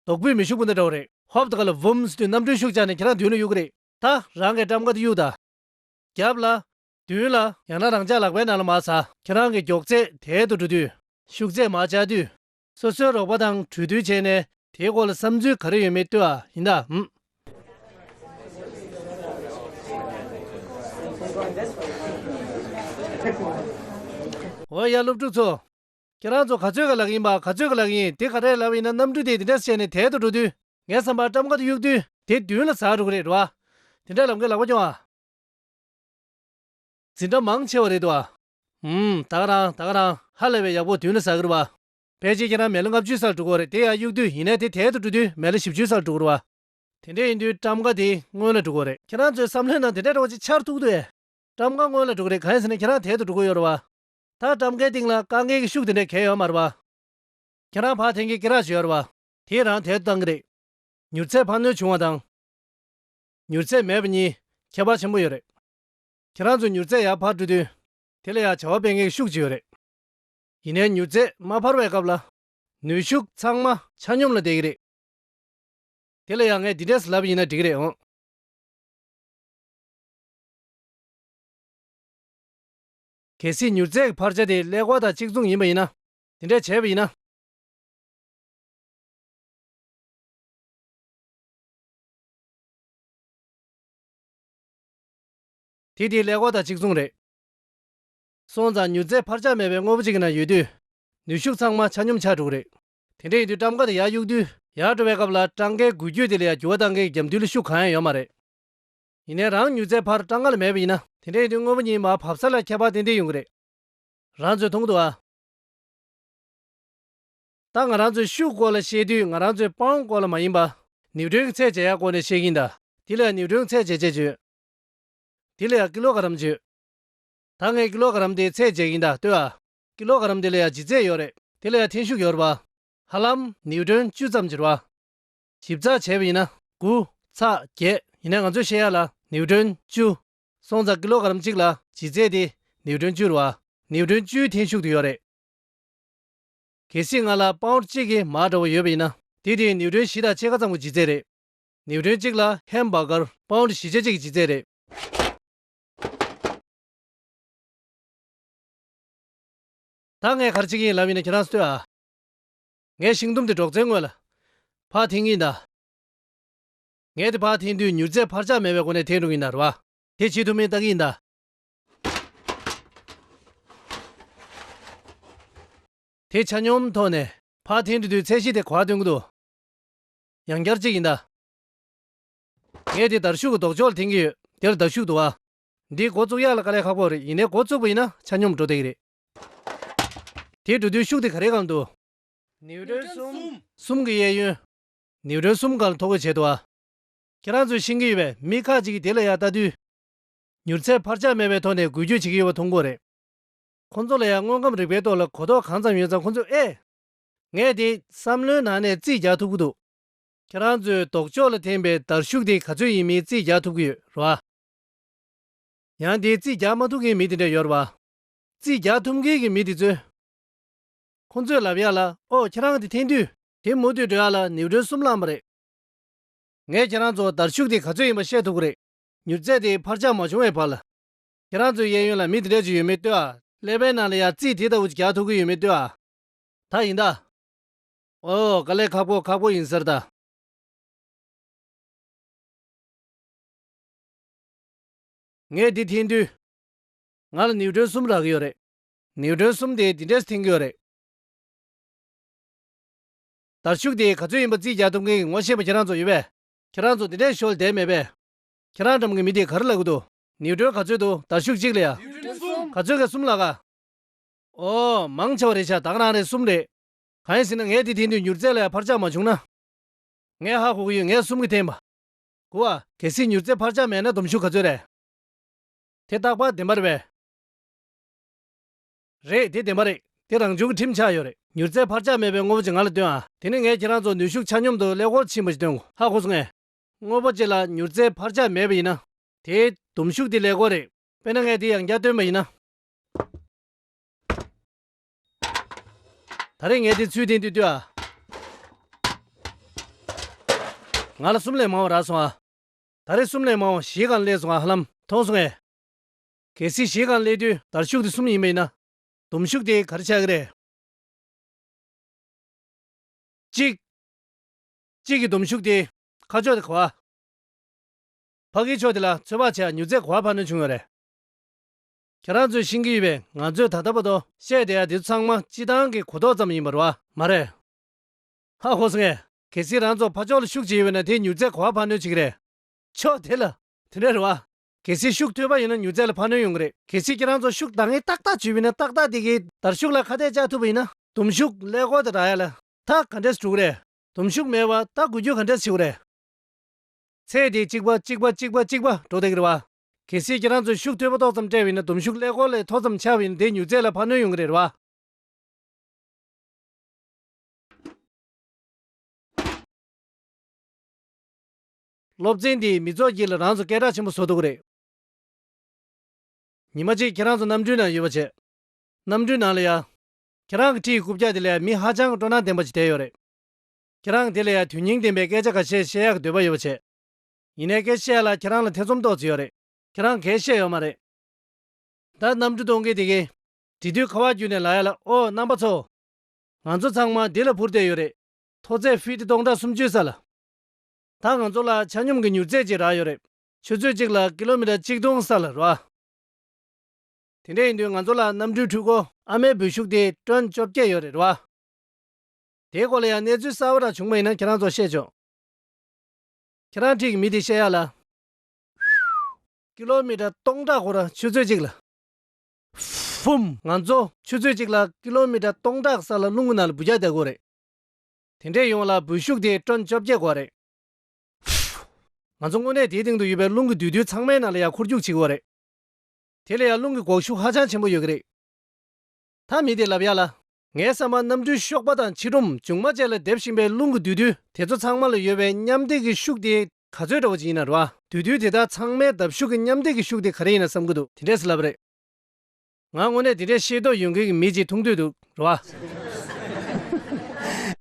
རྡོག་པོའི་མེ་ཤུགས་སྤུ་ན་འདྲ་བོ་རེད། ཧོབ་ད་ག་ལ་བུམ་ཟེར་དུས་གནམ་གྲུའི་ཤུགས་ཆག་ནས་ཁྱེད་རང་མདུན་ལ་གཡུག་གི་རེད། ད་རང་གིས་ཊམ་ཀ་དེ་གཡུག་ད། རྒྱབ་ལ། མདུན་ལ། ཡང་ན་རང་ཅག་ལག་པའི་ནང་ལ་མར་ཟ། ཁྱེད་རང་གི་མགྱོགས་ཚད་དལ་དུ་འགྲོ་དུས། ཤུགས་ཚད་མར་ཆག་དུས། སོ་སོའི་རོགས་པ་དང་གྲོས་བསྡུར་བྱས་ནས་དེའི་སྐོར་ལ་བསམ་ཚུལ་ག་རེ་ཡོད་མེད་ལྟོས་ཨ། ཡིན་ད། ཨུམ། འོ་ཡ་སློབ་ཕྲུག་ཚོ། ཁྱེད་རང་ཚོ་ག་ཚོད་ཀྱི་ལག་ཡིན་པ། ག་ཚོད་ཀྱི་ལག་ཡིན། དེ་ག་རེ་ལབ་ཡིན་ན། གནམ་གྲུ་དེ་དེ་འདྲ་བྱས་ནས་དལ་དུ་འགྲོ་དུས། ངའི་བསམ་པར་ཊམ་ཀ་དེ་གཡུག་དུས་དེ་མདུན་ལ་ཟག་འགྲོ་གི་རེད་རོ། དེ་འདྲ་ལབ་མཁན་ལག་པ་རྐྱོང་ཨ། འཛིན་གྲྭ་མང་ཆེ་བ་རེད་འདུག་ཨ། ཨུམ། ད་ག་རང་ད་ག་རང་ཧ་ལས་པའི་ཡག་པོ་མདུན་ལ་ཟག་གི་རེད་བ། ཕལ་ཆེར་ཁྱེད་རང་མལ་ལེ་ལྔ་བཅུ་ས་ལ་འགྲོ་གི་རེད། དེ་ཡར་གཡུག་དུས་ཡིན་ནའི་དེ་དལ་དུ་འགྲོ་དུས་མལ་ལེ་བཞི་བཅུ་ས་ལ་འགྲོ་གི་རེད་བ། དེ་འདྲ་ཡིན་དུས་ཊམ་ཀ་དེ་སྔོན་ལ་འགྲོ་གི་རེད། ཁྱེད་རང་ཚོའི་བསམ་བློའི་ནང་དེ་འདྲ་འདྲ་བོ་ཅིག་འཆར་ཐུབ་འདུག་ཨེ། ཊམ་ཀ་སྔོན་ལ་འགྲོ་གི་རེད། གང་ཡིན་ཟེར་ན་ཁྱེད་རང་དལ་དུ་འགྲོ་གི་ཡོད་རེད་བ། ད་ཊམ་ཀའི་སྟེང་ལ་དཀའ་ངལ་གྱི་ཤུགས་དེ་འདྲ་གང་ཡང་ཡོད་མ་རེད་བ། ཁྱེད་རང་ཕར་འཐེན་མཁན་སྐེ་རགས་ཅིག་ཡོད་རེད་བ། དེས་རང་དལ་དུ་བཏང་གི་རེད། མྱུར་ཚད་འཕར་སྣོན་བྱུང་བ་དང་། མྱུར་ཚད་མེད་པ་གཉིས་ཁྱད་པར་ཆེན་པོ་ཡོད་རེད། ཁྱེད་རང་ཚོ་མྱུར་ཚད་ཡར་འཕར་འགྲོ་དུས། དེ་ལ་ཡང་བྱ་བ་སྤེལ་མཁན་གྱི་ཤུགས་ཅིག་ཡོད་རེད། ཡིན་ནའི་མྱུར་ཚད་མ་འཕར་བའི་སྐབས་ལ། ནུས་ཤུགས་ཚང་མ་ཆ་སྙོམས་ལ་བསྡད་ཀྱི་རེད། དེ་ལ་ཡང་ངས་འདི་འདྲས་ལབ་ཡིན་ན་འགྲིག་གི་རེད་འོང་། གལ་སྲིད་མྱུར་ཚད་ཀྱི་འཕར་ཆ་དེ་ཀླད་ཀོར་དང་གཅིག་མཚུངས་ཡིན་པ་ཡིན་ན། དེ་འདྲས་བྱས་པ་ཡིན་ན། དེ་དེའི་ཀླད་ཀོར་དང་གཅིག་མཚུངས་རེད། སོང་ཙང་མྱུར་ཚད་འཕར་ཆ་མེད་པའི་དངོས་པོ་གཅིག་གི་ནང་ཡོད་དུས། ནུས་ཤུགས་ཚང་མ་ཆ་སྙོམས་ཆགས་འགྲོ་གི་རེད། དེ་འདྲ་ཡིན་དུས་ཊམ་ཀ་དེ་ཡར་གཡུག་དུས་ཡར་འགྲོ་བའི་སྐབས་ལ་ཊམ་ཀའི་འགུལ་སྐྱོད་དེ་ལ་ཡང་འགྱུར་བ་གཏང་མཁན་གྱི་རྒྱབ་མདུན་ལ་ཤུགས་གང་ཡང་ཡོད་མ་རེད། ཡིན་ནའི་རང་མྱུར་ཚད་འཕར་ཊམ་ཀ་ལ་མེད་པ་ཡིན་ན། དེ་འདྲ་ཡིན་དུས་དངོས་པོ་གཉིས་མར་བབས་ས་ལ་ཁྱད་པར་ཏན་ཏན་ཡོང་གི་རེད། རང་ཚོས་མཐོང་གི་འདུག་ཨ། ད་ང་རང་ཚོས་ཤུགས་སྐོར་ལ་བཤད་དུས་ང་རང་ཚོས་པའུན་སྐོར་ལ་མ་ཡིན་པ། ནིའུ་ཊོན་གྱི་ཚད་འཇལ་ཡག་སྐོར་ནས་བཤད་ཀྱིན་གདའ། དེ་ལ་ནིའུ་ཊོན་གྱི་ཚད་འཇལ་བྱེད་བརྗོད། དེ་ལ་ཡང་ཀི་ལོ་ག་རམ་བརྗོད། ད་ངས་ཀི་ལོ་ག་རམ་དེའི་ཚད་འཇལ་གྱིན་གདའ་ལྟོས་ཨ། ཀི་ལོ་ག་རམ་དེ་ལ་ཡང་ལྗིད་ཚད་ཡོད་རེད། དེ་ལ་ཡང་འཐེན་ཤུགས་ཡོད་རེད་པ། ཧ་ལམ་ནིའུ་ཊོན་བཅུ་ཙམ་ཅིག་རེད་པ། ཞིབ་ཚགས་བྱས་པ་ཡིན་ན་དགུ་ཚེག་བརྒྱད། ཡིན་ནའི་ང་ཚོས་བཤད་ཡག་ལ་ནིའུ་ཊོན་བཅུ། སོང་ཙང་ཀི་ལོ་ག་རམ་གཅིག་ལ་ལྗིད་ཚད་དེ་ནིའུ་ཊོན་བཅུ་རེད་པ། ནིའུ་ཊོན་བཅུའི་འཐེན་ཤུགས་དེ་ཡོད་རེད། གལ་སྲིད་ང་ལ་པའུན་གཅིག་གི་མར་འདྲ་བོ་ཡོད་པ་ཡིན་ན། དེ་དེ་ནིའུ་ཊོན་བཞི་དང་ཕྱེད་ཀ་ཙམ་གྱི་ལྗིད་ཚད་རེད། ནིའུ་ཊོན་གཅིག་ལ་ཧེམ་བྷར་གར་པའུན་བཞི་ཆ་གཅིག་གི་ལྗིད་ཚད་རེད། ད་ངས་ག་རེ་བྱེད་ཀྱི་ཡིན་ལབ་ཡིན་ན་ཁྱེད་རང་ཚོས་ལྟོས་ཨ། ངས་ཤིང་དུམ་དེ་སྒྲོག་ཙེའི་ངོས་ལ་ཕར་འཐེན་གྱི་ཡིན་ད། ངས་དེ་ཕར་འཐེན་དུས་མྱུར་ཚད་འཕར་ཆག་མེད་པའི་སྒོ་ནས་འཐེན་འགྲོ་གི་ཡིན་ད་རེད་པ། དེ་བྱེད་ཐུབ་མིན་ལྟ་གི་ཡིན་ད། དེ་ཆ་སྙོམས་ཐོག་ནས་ཕར་འཐེན་འགྲོ་དུས་ཚད་གཞི་དེ་ག་པར་སྟོན་གྱི་འདུག་ཡང་བསྐྱར་གཅིག་ཡིན་ད། ངས་དེ་དར་ཤུགས་ཀྱི་ལྡོག་ཕྱོགས་ལ་འཐེན་གྱི་ཡོད། དེར་དར་ཤུགས་འདུག་ཨ། འདི་འགོ་བཙུགས་ཡག་ལ་དཀའ་ལས་ཁག་པོ་རེད། ཡིན་ནའི་འགོ་བཙུགས་པ་ཡིན་ན་ཆ་སྙོམས་འགྲོ་བསྡད་ཀྱི་རེད། དེ་འགྲོ་དུས་ཤུགས་དེ་ག་རེའི་སྒང་འདུག་ནིའུ་ཊོན་གསུམ། གསུམ་གྱི་གཡས་གཡོན། ནིའུ་ཊོན་གསུམ་སྒང་ལ་ཐོ་འགོད་བྱས་འདུག་ཨ། ཁྱེད་རང་ཚོས་ཤེས་ཀྱི་ཡོད་པས་མི་ཁག་ཅིག་གིས་དེ་ལ་ཡར་ལྟ་དུས། མྱུར་ཚད་འཕར་ཆག་མེད་པའི་ཐོག་ནས་འགུལ་སྐྱོད་བྱེད་ཀྱི་ཡོད་པ་མཐོང་གི་ཡོད་རེད། ཁོང་ཚོ་ལ་ཡང་དངོས་ཁམས་རིག་པའི་ཐོག་ལ་གོ་རྟོགས་གང་ཙམ་ཡོད་ཙང་ཁོང་ཚོས་ཨེ། ངས་དེ་བསམ་བློའི་ནང་ནས་རྩིས་རྒྱག་ཐུབ་ཀྱི་འདུག་ཁྱེད་རང་ཚོས་ལྡོག་ཕྱོགས་ལ་འཐེན་པའི་དར་ཤུགས་དེ་ག་ཚོད་ཡིན་མིན་རྩིས་རྒྱག་ཐུབ་ཀྱི་ཡོད་རེད་པ། ཡང་དེ་རྩིས་རྒྱག་མ་ཐུབ་མཁན་མི་དེ་འདྲ་ཡོད་རེད་པ། རྩིས་རྒྱག་ཐུབ་མཁན་གྱི་མི་དེ་ཚོས། ཁོང་ཚོས་ལབ་ཡག་ལ་ཨོ་ཁྱེད་རང་གིས་དེ་འཐེན་དུས་དེ་མུ་མཐུད་འགྲོ་ཡག་ལ་ནིའུ་ཊོན་གསུམ་བླངས་པ་རེད། ངས་ཁྱེད་རང་ཚོར་དར་ཤུགས་དེ་ག་ཚོད་ཡིན་པ་བཤད་ཐུབ་ཀྱི་རེད། མྱུར་ཚད་དེ་འཕར་ཆག་མ་བྱུང་བའི་བར་ལ། ཁྱེད་རང་ཚོའི་གཡས་གཡོན་ལ་མི་དེ་འདྲ་ཅིག་ཡོད་མེད་ལྟོས་ཨ། ཀླད་པའི་ནང་ལ་ཡང་རྩིས་དེ་ལྟ་བུ་ཅིག་རྒྱག་ཐུབ་ཀྱི་ཡོད་མེད་ལྟོས་ཨ། ད་ཡིན་ད། ཨོ་དཀའ་ལས་ཁག་པོ་ཁག་པོ་ཡིན་ཟེར་ད། ངས་འདི་འཐེན་དུས། ང་ལ་ནིའུ་ཊོན་གསུམ་རག་གི་ཡོད་རེད། ནིའུ་ཊོན་གསུམ་དེ་འདི་འདྲས་འཐེན་གྱི་ཡོད་རེད། དར་ཤུགས་དེ་ག་ཚོད་ཡིན་པ་རྩིས་རྒྱག་ཐུབ་མཁན་གྱི་ངོ་ཤེས་པ་ཁྱེད་རང་ཚོ་ཡོད་པས། ཁྱེད་རང་ཚོ་འདི་འདྲས་ཞོར་བསྡད་མེད་པས། ཁྱེད་རང་འགྲམ་གྱི་མི་དེས་ག་རེ་ལབ་ཀྱི་འདུག་ནིའུ་ཊོན་ག་ཚོད་འདུག་དར་ཤུགས་གཅིག་ལ་ཡ། ནིའུ་ཊོན་གསུམ། ག་ཚོད་ག་གསུམ་ལབ་ག་ཨོ། མང་ཆེ་བ་རེད་ཤག་ད་ག་རང་རེད། གསུམ་རེད། གང་ཡིན་ཟེར་ན་ངས་དེ་འཐེན་དུས་མྱུར་ཚད་ལ་ཡང་འཕར་ཆག་མ་བྱུང་ན། ངས་ཧ་གོ་གི་ཡོད། ངས་གསུམ་གྱིས་འཐེན་པ། གོ་བ། གལ་སྲིད་མྱུར་ཚད་འཕར་ཆག་མེད་ན་སྡོམ་ཤུགས་ག་ཚོད་རེད། དེ་རྟག་པར་བདེན་པ་རེད་པས། རེད། དེ་བདེན་པ་རེད། དེ་རང་བྱུང་གི་ཁྲིམས་ཆགས་ཡོད་རེད། མྱུར་ཚད་འཕར་ཆག་མེད་པའི་དངོས་པོ་ཅིག་ང་ལ་སྟོན་ཨ། དེ་ནས་ངས་ཁྱེད་རང་ཚོ་ནུས་ཤུགས་ཆ་སྙོམས་སུ་ཀླད་ཀོར་ཕྱིན་པ་ཞིག་སྟོན་གོ་ཧ་གོ་སོང་ངས། དངོས་པོ་ཅིག་ལ་མྱུར་ཚད་འཕར་ཆག་མེད་པ་ཡིན་ན། དེའི་སྡོམ་ཤུགས་དེ་ཀླད་ཀོར་རེད། དཔེར་ན་ངས་དེ་ཡང་བསྐྱར་སྟོན་པ་ཡིན་ན། ད་རེས་ངས་དེ་ཚུར་འཐེན་དུས་ལྟོས་ཨ། ང་ལ་གསུམ་ལས་མང་བ་རག་སོང་ཨ། ད་རེས་གསུམ་ལས་མང་བ་བཞིའི་སྒང་སླེབས་སོང་ཨ། ཧ་ལམ་མཐོང་སོང་ངས། གལ་སྲིད་བཞིའི་སྒང་སླེབས་དུས་དར་ཤུགས་དེ་གསུམ་ཡིན་པ་ཡིན་ན། སྡོམ་ཤུགས་དེ་ག་རེ་ཆགས་ཀྱི་རེད། གཅིག་གཅིག་གི་སྡོམ་ཤུགས་དེ། ཁ་ཕྱོགས་དེ་ག་བ། ཕ་གིའི་ཕྱོགས་དེ་ལ་ཚོད་དཔག་བྱས་མྱུར་ཚད་ག་བ་འཕར་སྣོན་བྱུང་ཡོད་རེད། ཁྱེད་རང་ཚོས་ཤེས་ཀྱི་ཡོད་པས། ང་ཚོས་ད་ལྟ་བར་དུ་བཤད་བསྡད་ཡ་དེ་ཚོ་ཚང་མ་སྤྱིར་བཏང་གི་གོ་རྟོགས་ཙམ་ཡིན་པ་རེད་བ། མ་རེད། ཧ་གོ་སོང་ངས། གལ་སྲིད་རང་ཚོ་ཕ་ཕྱོགས་ལ་ཤུགས་ཅིག་ཡོད་པ་ན་དེས་མྱུར་ཚད་ག་བ་འཕར་སྣོན་བྱེད་ཀྱི་རེད། ཕྱོགས་དེ་ལ། དེ་འདྲ་རེད་བ། གལ་སྲིད་ཤུགས་མཐོ་པ་ཡིན་ན་མྱུར་ཚད་ལ་འཕར་སྣོན་ཡོང་གི་རེད། གལ་སྲིད་ཁྱེད་རང་ཚོ་ཤུགས་འདང་ངེས་ཏག་ཏག་བྱུས་པ་ཡིན་ན། ཏག་ཏག་དེ་གིས་དར་ཤུགས་ལ་ཁ་གཏད་བཅག་ཐུབ་པ་ཡིན་ན། སྡོམ་ཤུགས་ཀླད་ཀོར་དེ་རག་ཡ་ལ། ད་ག་འདྲས་འགྲོ་གི་རེད། སྡོམ་ཤུགས་མེད་པ་ད་འགུལ་སྐྱོད་ག་འདྲས་བྱེད་དགོས་རེད། ཚད་དེ་གཅིག་པ་གཅིག་པ་གཅིག་པ་གཅིག་པ་འགྲོ་བསྡད་ཀྱི་རེད་བ། གལ་སྲིད་ཁྱེད་རང་ཚོས་ཤུགས་མཐོ་པོ་ཏོག་ཙམ་སྤྲད་པ་ཡིན་ན། སྡོམ་ཤུགས་ཀླད་ཀོར་ལས་མཐོ་ཙམ་ཆགས་པ་ཡིན་ན། དེ་མྱུར་ཚད་ལ་འཕར་སྣོན་ཡོང་གི་རེད་བ། སློབ་ཚན་འདིས་མི་ཚོགས་དཀྱིལ་ལ་རང་ཚོ་སྐད་གྲགས་ཆེན་པོ་བཟོ་ཐུབ་ཀྱི་རེད། ཉི་མ་གཅིག་ཁྱེད་རང་ཚོ་གནམ་གྲུའི་ནང་ཡོད་པ་བྱས། གནམ་གྲུའི་ནང་ལ་ཡ། ཁྱེད་རང་གི་འཁྲིས་ཀྱི་རྐུབ་བཀྱག་དེ་ལ་ཡ་མི་ཧ་ཅང་གི་སྤྲོ་སྣང་ལྡན་པ་ཅིག་བསྡད་ཡོད་རེད། ཁྱེད་རང་དེ་ལ་ཡ་དོན་སྙིང་ལྡན་པའི་སྐད་ཆ་ཁ་ཤས་བཤད་ཡག་གི་འདོད་པ་ཡོད་པ་བྱས། ཡིན་ནའི་སྐད་ཆ་བཤད་ཡ་ལ་ཁྱེད་རང་ལ་ཐེ་ཚོམ་ཏོག་ཙམ་ཡོད་རེད། ཁྱེད་རང་གས་བཤད་ཡོད་མ་རེད། ད་གནམ་གྲུ་གཏོང་མཁན་དེ་གས། འབྲི་དུས་ཁ་པར་བརྒྱུད་ནས་ལབ་ཡ་ལ། ཨོ་རྣམ་པ་ཚོ། ང་ཚོ་ཚང་མ་འདི་ལ་འཕུར་བསྡད་ཡོད་རེད། མཐོ་ཚད་ཕིཊ་སྟོང་ཕྲག་སུམ་ཅུའི་ས་ལ། ད་ང་ཚོ་ལ་ཆ་སྙོམས་ཀྱི་མྱུར་ཚད་ཅིག་རག་ཡོད་རེད། ཆུ་ཚོད་གཅིག་ལ་ཀི་ལོ་མི་ཊར་གཅིག་སྟོང་ས་ལ་རེད་བ། དེ་འདྲ་ཡིན་དུས་ང་ཚོ་ལ་གནམ་གྲུའི་འཕྲུལ་འཁོར་ཨ་མའི་འབོད་ཤུགས་དེ་ཊོན་བཅོ་བརྒྱད་ཡོད་རེད་བ། དེའི་སྐོར་ལ་ཡང་གནས་ཚུལ་གསར་པ་རང་བྱུང་བ་ཡིན་ན་ཁྱེད་རང་ཚོར་བཤད་ཆོག་ཁྱེད་རང་འཁྲིས་ཀྱི་མི་དེ་བཤད་ཡ་ལ། ཀི་ལོ་མི་ཊར་སྟོང་ཕྲག་འཁོར་ཆུ་ཚོད་གཅིག་ལ། ཧྥུམ། ང་ཚོ་ཆུ་ཚོད་གཅིག་ལ་ཀི་ལོ་མི་ཊར་སྟོང་ཕྲག་ས་ལ་རླུང་གི་ནང་ལ་འབུད་རྒྱག་བསྡད་དགོས་རེད། དེ་འདྲས་ཡོང་བ་ལ་འབོད་ཤུགས་དེ་ཊོན་བཅོ་བརྒྱད་དགོས་རེད། ང་ཚོ་དངོས་གནས་དེའི་སྟེང་དུ་ཡོད་པའི་རླུང་གི་འདུས་རྡུལ་ཚང་མའི་ནང་ལ་ཡང་འཁོར་རྒྱུག་བྱེད་ཀྱི་ཡོད་རེད། དེ་ལ་ཡང་རླུང་གི་འགོག་ཤུགས་ཧ་ཅང་ཆེན་པོ་ཡོད་ཀྱི་རེད། ད་མི་དེས་ལབ་ཡ་ལ། ངའི་བསམ་པར་གནམ་གྲུའི་གཤོག་པ་དང་ཕྱི་སྒྲོམ་མཇུག་མ་བཅས་ལ་སྡེབ་བཞིན་པའི་རླུང་གི་འདུས་རྡུལ་དེ་ཚོ་ཚང་མ་ལ་ཡོད་པའི་མཉམ་འདེགས་ཀྱི་ཤུགས་དེ་ག་ཚོད་འདྲ་བོ་ཅིག་ཡིན་ན་རེད་བ། འདུས་རྡུལ་དེ་དག་ཚང་མའི་བརྡབ་ཤུགས་ཀྱི་མཉམ་འདེགས་ཀྱི་ཤུགས་དེ་ག་རེ་ཡིན་ན་བསམ་གྱི་འདུག་དེ་འདྲས་སེ་ལབ་རེད། ང་དངོས་གནས་དེ་འདྲས་ཤེས་རྟོགས་ཡོད་མཁན་གྱི་མི་ཅིག་མཐོང་འདོད་འདུག་རེད་བ།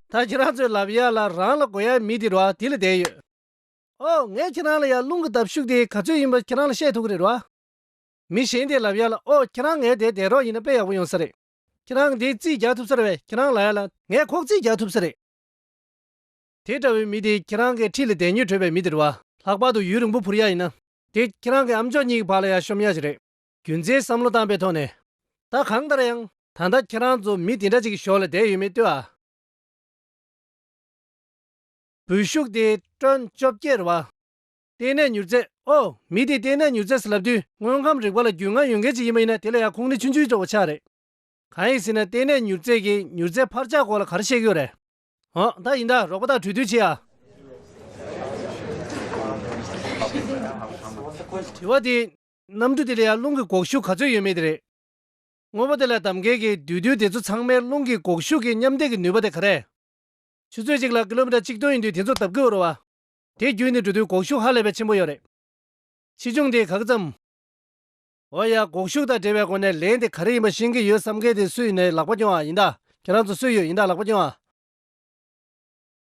ད་ཁྱེད་རང་ཚོས་ལབ་ཡ་ལ་རང་ལ་དགོས་ཡ་མི་དེ་རེད་བ། དེ་ལ་བསྡད་ཡོད། ཨོ། ངས་ཁྱེད་རང་ལ་ཡ་རླུང་གི་བརྡབ་ཤུགས་དེ་ག་ཚོད་ཡིན་པ་ཁྱེད་རང་ལ་བཤད་ཐུབ་ཀྱི་རེད་རོ། མི་གཞན་དེས་ལབ་ཡ་ལ། ཨོ། ཁྱེད་རང་ངའི་དེ་བསྡད་རོགས་ཡིན་ན་དཔེ་ཡག་པོ་ཡོང་ས་རེད། ཁྱེད་རང་གིས་དེ་རྩིས་རྒྱག་ཐུབ་ས་རེད་པས། ཁྱེད་རང་ལབ་ཡ་ལ་ངས་ཁོག་རྩིས་རྒྱག་ཐུབ་ས་རེད། དེ་འདྲ་བའི་མི་དེ་ཁྱེད་རང་གི་འཁྲིས་ལ་བསྡད་སྙིང་བྲོ་བའི་མི་དེ་རེད་བ། ལྷག་པར་དུ་ཡུན་རིང་པོ་འཕུར་ཡ་ཡིན་ན། དེ་ཁྱེད་རང་གི་ཨ་མཆོག་གཉིས་ཀྱི་བར་ལ་ཡ་ཤོམ་ཡ་ཞིག་རེད། རྒྱུ་མཚན་བསམ་བློ་བཏང་པའི་ཐོག་ནས། ད་གང་ལྟར་ཡང་ད་ལྟ་ཁྱེད་རང་ཚོ་མི་དེ་འདྲ་ཅིག་གི་ཞོར་ལ་བསྡད་ཡོད་མེད་ལྟོས་ཨ། འབུད་ཤུགས་དེ་ཊོན་བཅོ་བརྒྱད་རེད་བ། ལྟེ་གནས་མྱུར་ཚད། ཨོ། མི་དེས་ལྟེ་གནས་མྱུར་ཚད་ཟེར་ལབ་དུས་དངོས་ཁམས་རིག་པ་ལ་རྒྱུས་མངའ་ཡོད་མཁན་ཅིག་ཡིན་པ་ཡིན་ན་དེ་ལ་ཡང་ཁུངས་སྣེ་ཆུང་ཆུང་འདྲ་བོ་ཆགས་རེད། གང་ཡིན་ཟེར་ན་ལྟེ་གནས་མྱུར་ཚད་ཀྱིས་མྱུར་ཚད་འཕར་ཆག་སྐོར་ལ་ག་རེ་བཤད་ཀྱི་ཡོད་རེད། ཨོ། ད་ཡིན་ད། རོགས་པ་དང་གྲོས་བསྡུར་བྱེད་ཡ། དྲི་བ་དེ། གནམ་གྲུ་དེ་ལ་ཡང་རླུང་གི་འགོག་ཤུགས་ག་ཚོད་ཡོད་མེད་དེ་རེད། དངོས་པོ་དེ་ལ་འདམ་གྱི་འདུས་རྡུལ་དེ་ཚོ་ཚང་མའི་རླུང་གི་འགོག་ཤུགས་ཀྱི་མཉམ་འདེགས་ཀྱི་ནུས་པ་དེ་ག་རེ། ཆུ་ཚོད་གཅིག་ལ་ཀི་ལོ་མི་ཊར་གཅིག་སྟོང་ཡིན་དུས་དེ་ཚོ་བརྡབ་ཀྱི་ཡོད་རེད་བ། དེ་བརྒྱུད་ནས་འགྲོ་དུས་འགོག་ཤུགས་ཧ་ལས་པའི་ཆེན་པོ་ཡོད་རེད། ཆེ་ཆུང་དེ་ག་གི་ཙམ། འོ་ཡ། འགོག་ཤུགས་དང་འབྲེལ་བའི་སྒོ་ནས་ལན་དེ་ག་རེ་ཡིན་པ་ཤེས་ཀྱི་ཡོད་བསམ་མཁན་དེ་སུ་ཡིན་ནའི་ལག་པ་རྐྱོང་ཨ། ཡིན་ད། ཁྱེད་རང་ཚོ་སུ་ཡོད་ཡིན་ད་ལག་པ་རྐྱོང་ཨ།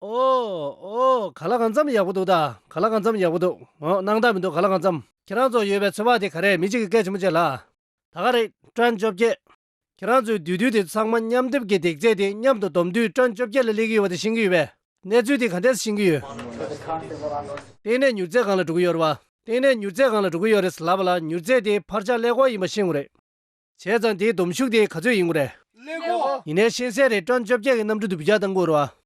ཨོ། ཨོ། ག་ལ་གང་འཚམ་ཡག་པོ་འདུག་ད། ག་ལ་གང་འཚམ་ཡག་པོ་འདུག་ཨོ། སྣང་དག་མི་འདུག་ག་ལ་གང་འཚམ། ཁྱེད་རང་ཚོ་ཡོད་པའི་ཚོད་དཔག་དེ་ག་རེ་མི་གཅིག་གིས་སྐད་ཆེན་པོ་བྱས་ལ། ད་ག་རེད། ཊོན་བཅོ་བརྒྱད། ཁྱེད་རང་ཚོའི་འདུས་རྡུལ་དེ་ཚང་མ་མཉམ་སྡེབ་ཀྱི་འདེགས་ཚད་དེ་མཉམ་དུ་བསྡོམས་དུས་ཊོན་བཅོ་བརྒྱད་ལ་སླེབས་ཀྱི་ཡོད་པ་དེ་ཤེས་ཀྱི་ཡོད་པས། གནས་ཚུལ་དེ་ག་འདྲས་ཤེས་ཀྱི་ཡོད། ལྟེ་གནས་མྱུར་ཚད་སྒང་ལ་འགྲོ་གི་ཡོད་རེད་བ། གཏན་ནས་མྱུར་ཚད་སྒང་ལ་འགྲོ་གི་ཡོད་རེད་ལབ་པ་ལ། མྱུར་ཚད་དེ་འཕར་ཆག་ཀླད་ཀོར་ཡིན་པ་ཤེས་དགོས་རེད། བྱས་ཙང་དེའི་སྡོམ་ཤུགས་དེ་ག་ཚོད་ཡིན་དགོས་རེད། ཀླད་ཀོར། ཡིན་ནའི་ཤེས་གསལ་རེད། ཊོན་བཅོ་བརྒྱད་ཀྱིས་གནམ་གྲུ་དེ་འབུད་རྒྱག་བཏང་གི་ཡོད་རེད་བ།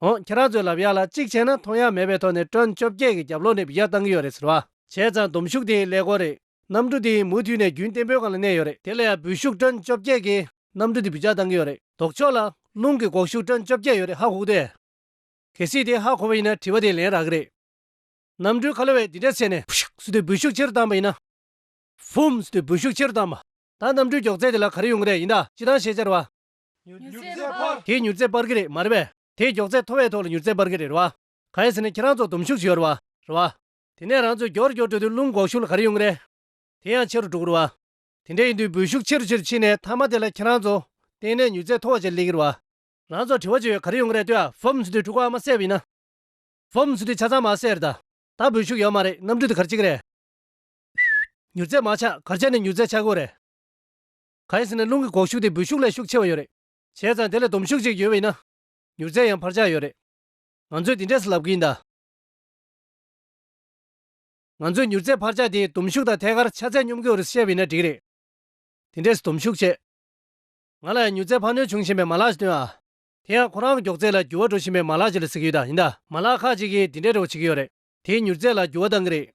འོ། ཁྱེད་རང་ཚོས་ལབ་ཡག་ལ་གཅིག་བྱས་ན་མཐོང་ཡག་མེད་པའི་ཐོག་ནས་ཊོན་བཅོ་བརྒྱད་ཀྱི་རྒྱབ་ལོགས་ནས་འབུད་རྒྱག་བཏང་གི་ཡོད་རེད་ཟེར་བ། བྱས་ཙང་སྡོམ་ཤུགས་དེ་ཀླད་ཀོར་རེད། གནམ་གྲུ་དེ་མུ་མཐུད་ནས་རྒྱུན་བརྟན་པོའི་སྒང་ལ་གནས་ཡོད་རེད། དེ་ལ་ཡང་འབུད་ཤུགས་ཊོན་བཅོ་བརྒྱད་ཀྱིས་གནམ་གྲུ་དེ་འབུད་རྒྱག་བཏང་གི་ཡོད་རེད། ལྡོག་ཕྱོགས་ལ་རླུང་གི་འགོག་ཤུགས་ཊོན་བཅོ་བརྒྱད་ཡོད་རེད། ཧ་གོ་གི་འདུག་གས། གལ་སྲིད་དེ་ཧ་གོ་བ་ཡིན་ན་དྲི་བ་དེ་ལན་རག་གི་རེད། གནམ་གྲུའི་ཁ་ལོ་བས་འདི་འདྲས་བྱས་ནས་ཕུ་ཤུག་ཟེར་དུས་འབུད་ཤུགས་ཆེ་རུ་བཏང་པ་ཡིན་ན། ཧྥུམ་ཟེར་དུས་འབུད་ཤུགས་ཆེ་རུ་བཏང་བ། ད་གནམ་གྲུའི་མགྱོགས་ཚད་དེ་ལ་ག་རེ་ཡོང་གི་རེད། ཡིན་ད། སྤྱིར་བཏང་ཤེས་བྱ་རེད་བ། མྱུར་ཚད་འཕར། དེས་མྱུར་ཚད་འཕར་གྱི་རེད། མ་རེད་པས། དེས་མགྱོགས་ཚད་མཐོ་བའི་ཐོག་ལ་མྱུར་ཚད་འཕར་གྱི་རེད། རེད་བ། གང་ཡིན་ཟེར་ན་ཁྱེད་རང་ཚོ་སྡོམ་ཤུགས་ཤིག་ཡོད་རེད་བ། རེད་བ། དེ་ནས་རང་ཚོས་མགྱོགས་རུ་མགྱོགས་རུ་འགྲོ་དུས་རླུང་འགོག་ཤུགས་ལ་ག་རེ་ཡོང་གི་རེད། དེ་ཡང་ཆེ་རུ་འགྲོ་གི་རེད་བ། དེ་འདྲ་ཡིན་དུས་འབུད་ཤུགས་ཆེ་རུ་ཆེ་རུ་ཕྱིན་ནས་མཐའ་མ་དེ་ལ་ཁྱེད་རང་ཚོ་གཏན་ནས་མྱུར་ཚད་མཐོ་བ་ཅིག་སླེབས་ཀྱི་རེད་བ། རང་ཚོ་དྲི་བ་བྱེད་ཡོད། ག་རེ་ཡོང་གི་རེད་ལྟོས་ཨ། ཧྥུམ་ཟེར་དུས་འཕྲུལ་ཁ་ཨ་མ་བསད་པ་ཡིན་ན། ཧྥུམ་ཟེར་དུས་ཆ་ཚང་མར་བསད་རེད་ད། ད་འབུད་ཤུགས་ཡོད་མ་རེད། གནམ་གྲུ་དེ་ག་རེ་བྱེད་ཀྱི་རེད། མྱུར་ཚད་མར་ཆག་ག་རེ་བྱས་ནས་མྱུར་ཚད་ཆག་གི་ཡོད་རེད། གང་ཡིན་ཟེར་ན་རླུང་གི་འགོག་ཤུགས་དེ་འབུད་ཤུགས་ལས་ཤུགས་ཆེ་བ་ཡོད་རེད། བྱས་ཙང་དེ་ལ་སྡོམ་ཤུགས་ཅིག་ཡོད་པ་ཡིན་ན། མྱུར་ཚད་ཡང་འཕར་ཆག་ཡོད་རེད། ང་ཚོས་འདི་འདྲས་ལབ་ཀྱི་ཡིན་ད། ང་ཚོས་མྱུར་ཚད་འཕར་ཆག་དེ་སྡོམ་ཤུགས་དང་ཐད་ཀར་ཆ་ཚད་སྙོམས་ཀྱི་ཡོད་རེད་བཤད་པ་ཡིན་ན་འགྲིག་གི་རེད། དེ་འདྲས་སྡོམ་ཤུགས་བྱས། ང་ལ་ཡང་མྱུར་ཚད་འཕར་སྣོན་བྱུང་བཞིན་པའི་མ་ལག་ཞིག་སྟོན་ཨ། དེ་ཡང་ཁོ་རང་གི་མགྱོགས་ཚད་ལ་འགྱུར་བ་འགྲོ་བཞིན་པའི་མ་ལག་ཅིག་ལ་ཟེར་གྱི་ཡོད་ད། ཡིན་ད། མ་ལག་ཁག་ཅིག་གིས་དེ་འདྲའི་འདྲ་བོ་བྱེད་ཀྱི་ཡོད་རེད། དེས་མྱུར་ཚད་ལ་འགྱུར་བ་གཏང་གི་རེད།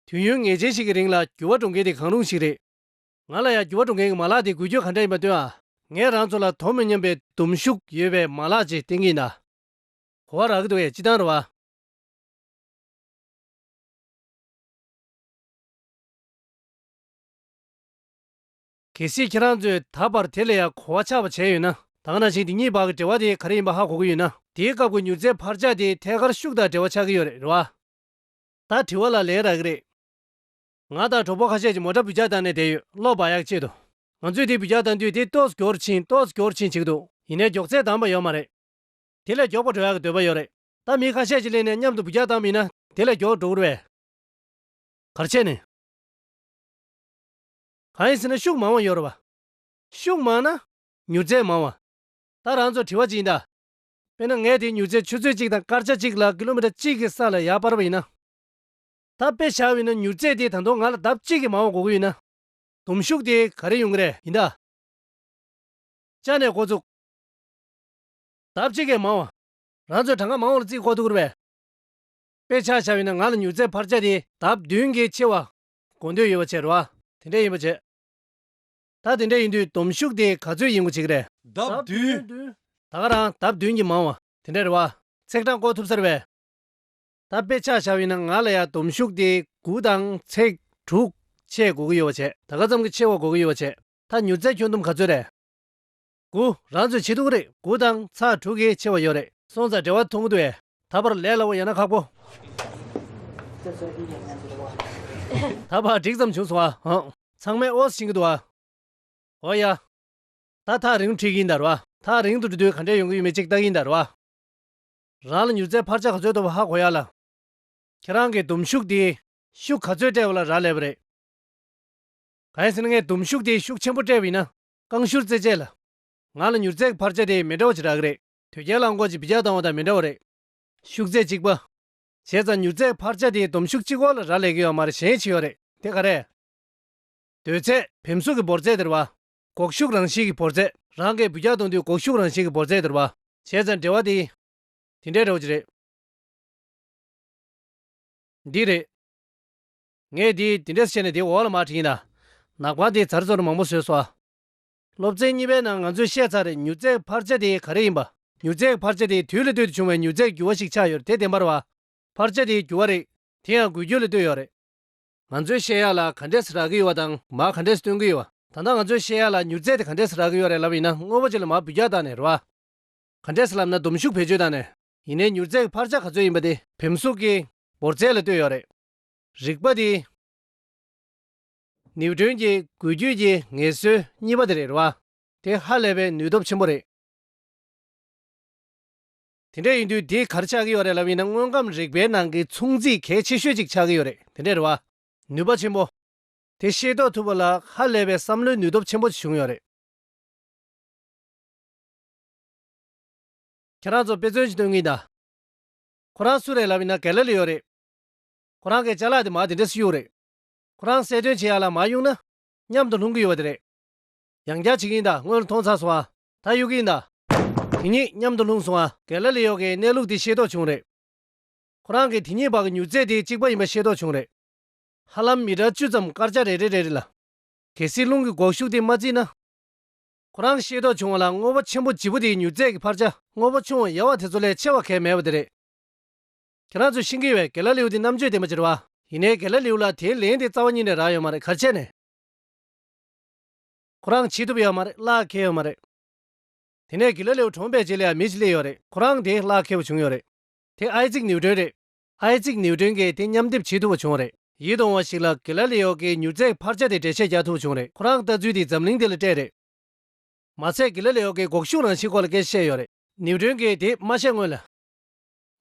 དུས་ཡུན་ངེས་ཅན་ཞིག་གི་རིང་ལ་འགྱུར་བ་འགྲོ་མཁན་དེ་གང་རུང་ཞིག་རེད། ང་ལ་ཡང་འགྱུར་བ་འགྲོ་མཁན་གྱི་མ་ལག་དེ་འགུལ་སྐྱོད་ག་འདྲ་ཡིན་པ་སྟོན་ཨ། ངས་རང་ཚོ་ལ་དོ་མི་མཉམ་པའི་སྡོམ་ཤུགས་ཡོད་པའི་མ་ལག་ཅིག་བསྟན་གྱི་ཡིན་ད། གོ་བ་རག་གི་འདུག་གས། སྤྱིར་བཏང་རེད་བ། གལ་སྲིད་ཁྱེད་རང་ཚོས་ད་བར་དེ་ལ་ཡང་གོ་བ་ཆགས་པ་བྱས་ཡོད་ན། ད་ག་ནང་བཞིན་དེ་གཉིས་བར་གྱི་འབྲེལ་བ་དེ་ག་རེ་ཡིན་པ་ཧ་གོ་གི་ཡོད་ན། དེའི་སྐབས་ཀྱི་མྱུར་ཚད་འཕར་ཆག་དེ་ཐད་ཀར་ཤུགས་དང་འབྲེལ་བ་ཆགས་ཀྱི་ཡོད་རེད། རེད་བ། ད་དྲི་བ་ལ་ལན་རག་གི་རེད། ང་དང་གྲོགས་པོ་ཁ་ཤས་ཀྱིས་མོ་ཊ་འབུད་རྒྱག་བཏང་ནས་བསྡད་ཡོད། གློག་འབར་ཡག་ཆེད་དུ། ང་ཚོས་དེ་འབུད་རྒྱག་བཏང་དུས་དེ་ཏོག་ཙམ་མགྱོགས་རུ་ཕྱིན། ཏོག་ཙམ་མགྱོགས་རུ་ཕྱིན་བྱེད་ཀྱི་འདུག་ཡིན་ནའི་མགྱོགས་ཚད་འདང་པ་ཡོད་མ་རེད། དེ་ལས་མགྱོགས་པོ་འགྲོ་ཡག་གི་འདོད་པ་ཡོད་རེད། ད་མི་ཁ་ཤས་ཀྱིས་སླེབས་ནས་མཉམ་དུ་འབུད་རྒྱག་བཏང་བ་ཡིན་ན་དེ་ལས་མགྱོགས་འགྲོ་གི་རེད་པས། ག་རེ་བྱས་ནས། གང་ཡིན་ཟེར་ན་ཤུགས་མང་བ་ཡོད་རེད་པ། ཤུགས་མང་ན་མྱུར་ཚད་མང་བ། ད་རང་ཚོ་དྲི་བ་ཅིག་ཡིན་ད། དཔེར་ན་ངས་དེའི་མྱུར་ཚད་ཆུ་ཚོད་གཅིག་དང་སྐར་ཆ་གཅིག་ལ་ཀི་ལོ་མི་ཊར་གཅིག་གི་ས་ལ་ཡར་སྤར་བ་ཡིན་ན། ད་དཔེ་བཞག་པ་ཡིན་ན་མྱུར་ཚད་དེ་ད་དུང་ང་ལ་ལྡབ་གཅིག་གིས་མང་བ་དགོས་ཀྱི་ཡོད་ན། སྡོམ་ཤུགས་དེ་ག་རེ་ཡོང་གི་རེད། ཡིན་ད། ཅ་ནས་འགོ་བཙུགས། ལྡབ་གཅིག་གིས་མང་བ། རང་ཚོས་གྲངས་ཀ་མང་བ་ལ་རྩིས་འགོ་ཐུག་གི་རེད་པས། དཔེ་ཆ་བཞག་པ་ཡིན་ན་ང་ལ་མྱུར་ཚད་འཕར་ཆག་དེ་ལྡབ་བདུན་གྱིས་ཆེ་བ་དགོས་འདོད་ཡོད་པ་བྱས་རེད་པ། དེ་འདྲ་ཡིན་པ་བྱས། ད་དེ་འདྲ་ཡིན་དུས་སྡོམ་ཤུགས་དེ་ག་ཚོད་ཡིན་དགོས་བྱེད་ཀྱི་རེད། ལྡབ་བདུན། ད་ག་རང་ལྡབ་བདུན་གྱིས་མང་བ་དེ་འདྲ་རེད་པ། ཚེག་གྲངས་འགོ་ཐུག་ས་རེད་པས། ད་དཔེ་ཆ་བཞག་པ་ཡིན་ན་ང་ལ་ཡང་སྡོམ་ཤུགས་དེ་དགུ་དང་ཚེག་དྲུག་ཆེ་དགོས་ཀྱི་ཡོད་པ་བྱས། ད་ག་ཙམ་གྱི་ཆེ་བ་དགོས་ཀྱི་ཡོད་པ་བྱས། ད་མྱུར་ཚད་ཁྱོན་བསྡོམས་ག་ཚོད་རེད། དགུ། རང་ཚོས་བྱེད་ཐུབ་ཀྱི་རེད། དགུ་དང་ཚེག་དྲུག་གིས་ཆེ་བ་ཡོད་རེད། སོང་ཙང་འབྲེལ་བ་མཐོང་གི་འདུག་གས། ད་བར་ལས་སླ་བོ་ཡང་ན་ཁག་པོ། ད་བར་འགྲིག་ཙམ་བྱུང་སོང་ཨ། ཧང་། ཚང་མས་ཨོ་ཟེར་གྱི་འདུག་ཨ། འོ་ཡ། ད་ཐག་རིང་དུ་ཁྲིད་ཀྱི་ཡིན་ད་རེད་པ། ཐག་རིང་དུ་འགྲོ་དུས་ག་འདྲས་ཡོང་གི་ཡོད་མེད་ཅིག་ལྟ་གི་ཡིན་ད་རེད་པ། རང་ལ་མྱུར་ཚད་འཕར་ཆག་ག་ཚོད་འདུག་པ་ཧ་གོ་ཡག་ལ། ཁྱེད་རང་གིས་སྡོམ་ཤུགས་དེ་ཤུགས་ག་ཚོད་སྤྲད་པ་ལ་རག་ལས་པ་རེད། གང་ཡིན་ཟེར་ན་ངས་སྡོམ་ཤུགས་དེ་ཤུགས་ཆེན་པོ་སྤྲད་པ་ཡིན་ན་རྐང་ཤུར་རྩེད་ཆས་ལ། ང་ལ་མྱུར་ཚད་ཀྱི་འཕར་ཆག་དེ་མི་འདྲ་བ་ཅིག་རག་གི་རེད། དོས་སྐྱེལ་རླངས་འཁོར་གྱིས་འབུད་རྒྱག་བཏང་བ་དང་མི་འདྲ་བ་རེད། ཤུགས་ཚད་གཅིག་པ། བྱས་ཙང་མྱུར་ཚད་ཀྱི་འཕར་ཆག་དེ་སྡོམ་ཤུགས་གཅིག་པོ་ལ་རག་ལས་ཀྱི་ཡོད་མ་རེད། གཞན་ཞིག་ཡོད་རེད། དེ་ག་རེ། དོས་ཚད། བེམ་གཟུགས་ཀྱི་འབོར་ཚད་དེ་རེད་པ། འགོག་ཤུགས་རང་བཞིན་གྱི་འབོར་ཚད། རང་གིས་འབུད་རྒྱག་གཏོང་དུས་འགོག་ཤུགས་རང་བཞིན་གྱི་འབོར་ཚད་དེ་རེད་པ། བྱས་ཙང་འབྲེལ་བ་དེ། དེ་འདྲའི་འདྲ་བོ་ཅིག་རེད། འདི་རེད། ངས་འདི་འདི་འདྲས་བྱས་ནས་དེའི་འོག་ལ་མར་བྲིས་ཡིན་ད། ནག་པང་དེ་ཚར་ཚོར་མང་པོ་བཟོས་སོང་ཨ། སློབ་ཚན་གཉིས་པའི་ནང་ང་ཚོས་བཤད་ཚར་རེད། མྱུར་ཚད་འཕར་ཆག་དེ་ག་རེ་ཡིན་པ། མྱུར་ཚད་འཕར་ཆག་དེ་དུས་ལ་ལྟོས་ཏེ་བྱུང་བའི་མྱུར་ཚད་འགྱུར་བ་ཞིག་ཆགས་ཡོད་རེད། དེ་བདེན་པ་རེད་པ། འཕར་ཆག་དེའི་འགྱུར་བ་རེད། དེ་ཡང་འགུལ་སྐྱོད་ལ་ལྟོས་ཡོད་རེད། ང་ཚོས་བཤད་ཡག་ལ་ག་འདྲས་རག་གི་ཡོད་པ་དང་མར་ག་འདྲས་སྟོན་གི་ཡོད་པ། ད་ལྟ་ང་ཚོས་བཤད་ཡག་ལ་མྱུར་ཚད་དེ་ག་འདྲས་རག་གི་ཡོད་རེད་ལབ་པ་ཡིན་ན་དངོས་པོ་ཅིག་ལ་མར་འབུད་རྒྱག་བཏང་ནས་རེད་པ། ག་འདྲས་ལབ་ན་སྡོམ་ཤུགས་བེད་སྤྱོད་བཏང་ནས། ཡིན་ནའི་མྱུར་ཚད་ཀྱི་འཕར་ཆག་ག་ཚོད་ཡིན་པ་དེ་བེམ་གཟུགས་ཀྱི་འབོར་ཚད་ལ་ལྟོས་ཡོད་རེད། རིག་པ་དེ། ནིའུ་ཊོན་གྱི་འགུལ་སྐྱོད་ཀྱི་ངེས་སྲོལ་གཉིས་པ་དེ་རེད་རེད་པ། དེ་ཧ་ལས་པའི་ནུས་སྟོབས་ཆེན་པོ་རེད། དེ་འདྲ་ཡིན་དུས་དེ་ག་རེ་ཆགས་ཀྱི་ཡོད་རེད་ལབ་ཡིན་ན་དངོས་ཁམས་རིག་པའི་ནང་གི་མཚུངས་རྩིས་གལ་ཆེ་ཤོས་ཅིག་ཆགས་ཀྱི་ཡོད་རེད། དེ་འདྲ་རེད་པ། ནུས་པ་ཆེན་པོ། དེ་ཤེས་རྟོགས་ཐུབ་པ་ལ་ཧ་ལས་པའི་བསམ་བློའི་ནུས་སྟོབས་ཆེན་པོ་ཞིག་བྱུང་ཡོད་རེད། ཁྱེད་རང་ཚོ་དཔེ་མཚོན་ཞིག་སྟོན་གི་ཡིན་ད། ཁོ་རང་སུ་རེད་ལབ་ཡིན་ན་ག་ལི་ལི་ཡོ་རེད། ཁོ་རང་གི་ཅ་ལག་དེ་མར་དེ་འདྲས་གཡུགས་རེད། ཁོ་རང་གསལ་སྟོན་བྱེད་ཡག་ལ་མར་གཡུགས་ན། མཉམ་དུ་ལྷུང་གི་ཡོད་པ་དེ་རེད། ཡང་བསྐྱར་བྱེད་ཀྱི་ཡིན་ད། སྔོན་ལ་མཐོང་ཚར་སོང་ཨ། ད་གཡུག་གི་ཡིན་ད། དེ་གཉིས་མཉམ་དུ་ལྷུང་སོང་ཨ། གེ་ལ་ལི་ཡོ་གིས་གནས་ལུགས་དེ་ཤེས་རྟོགས་བྱུང་རེད། ཁོ་རང་གིས་དེ་གཉིས་བར་གྱི་མྱུར་ཚད་དེ་གཅིག་པ་ཡིན་པ་ཤེས་རྟོགས་བྱུང་རེད། ཧ་ལམ་མི་ཊར་བཅུ་ཙམ་སྐར་ཆ་རེ་རེ་རེ་རེ་ལ། གལ་སྲིད་རླུང་གི་འགོག་ཤུགས་དེ་མ་བརྩིས་ན། ཁོ་རང་ཤེས་རྟོགས་བྱུང་བ་ལ་དངོས་པོ་ཆེན་པོ་ལྗིད་པོ་དེའི་མྱུར་ཚད་ཀྱི་འཕར་ཆ་དངོས་པོ་ཆུང་བ་ཡལ་བ་དེ་ཚོ་ལས་ཆེ་བ་གང་ཡང་མེད་པ་དེ་རེད། ཁྱེད་རང་ཚོས་ཤེས་ཀྱི་ཡོད་པས་གེ་ལ་ལི་ཡོ་དེ་རྣམ་དཔྱོད་ལྡན་པ་ཅིག་རེད་བ། ཡིན་ནའི་གེ་ལ་ལི་ཡོ་ལ་དེའི་ལན་དེ་རྩ་བ་ཉིད་ནས་རག་ཡོད་མ་རེད། ག་རེ་བྱས་ནས། ཁོ་རང་བྱེད་ཐུབ་ཡོད་མ་རེད། གླགས་འཁེལ་ཡོད་མ་རེད། དེ་ནས་གེ་ལ་ལི་ཡོ་གྲོངས་པའི་རྗེས་ལ་ཡང་མི་ཞིག་སླེབས་ཡོད་རེད། ཁོ་རང་དེ་གླགས་འཁེལ་བ་བྱུང་ཡོད་རེད། དེ་ཨའི་ཛིག་ནིའུ་ཊོན་རེད། ཨའི་ཛིག་ནིའུ་ཊོན་གྱིས་དེ་མཉམ་སྡེབ་བྱེད་ཐུབ་པ་བྱུང་བ་རེད། ཡིད་དུ་འོང་བ་ཞིག་ལ་གེ་ལ་ལི་ཡོ་གིས་མྱུར་ཚད་འཕར་ཆ་དེ་འགྲེལ་བཤད་རྒྱག་ཐུབ་པ་བྱུང་བ་རེད། ཁོ་རང་ལྟ་ཚུལ་དེ་འཛམ་གླིང་འདི་ལ་སྤྲད་རེད། མ་ཚད་གེ་ལ་ལི་ཡོ་གིས་འགོག་ཤུགས་རང་བཞིན་སྐོར་ལ་སྐད་ཆ་བཤད་ཡོད་རེད། ནིའུ་ཊོན་གྱིས་དེ་མ་བཤད་སྔོན་ལ།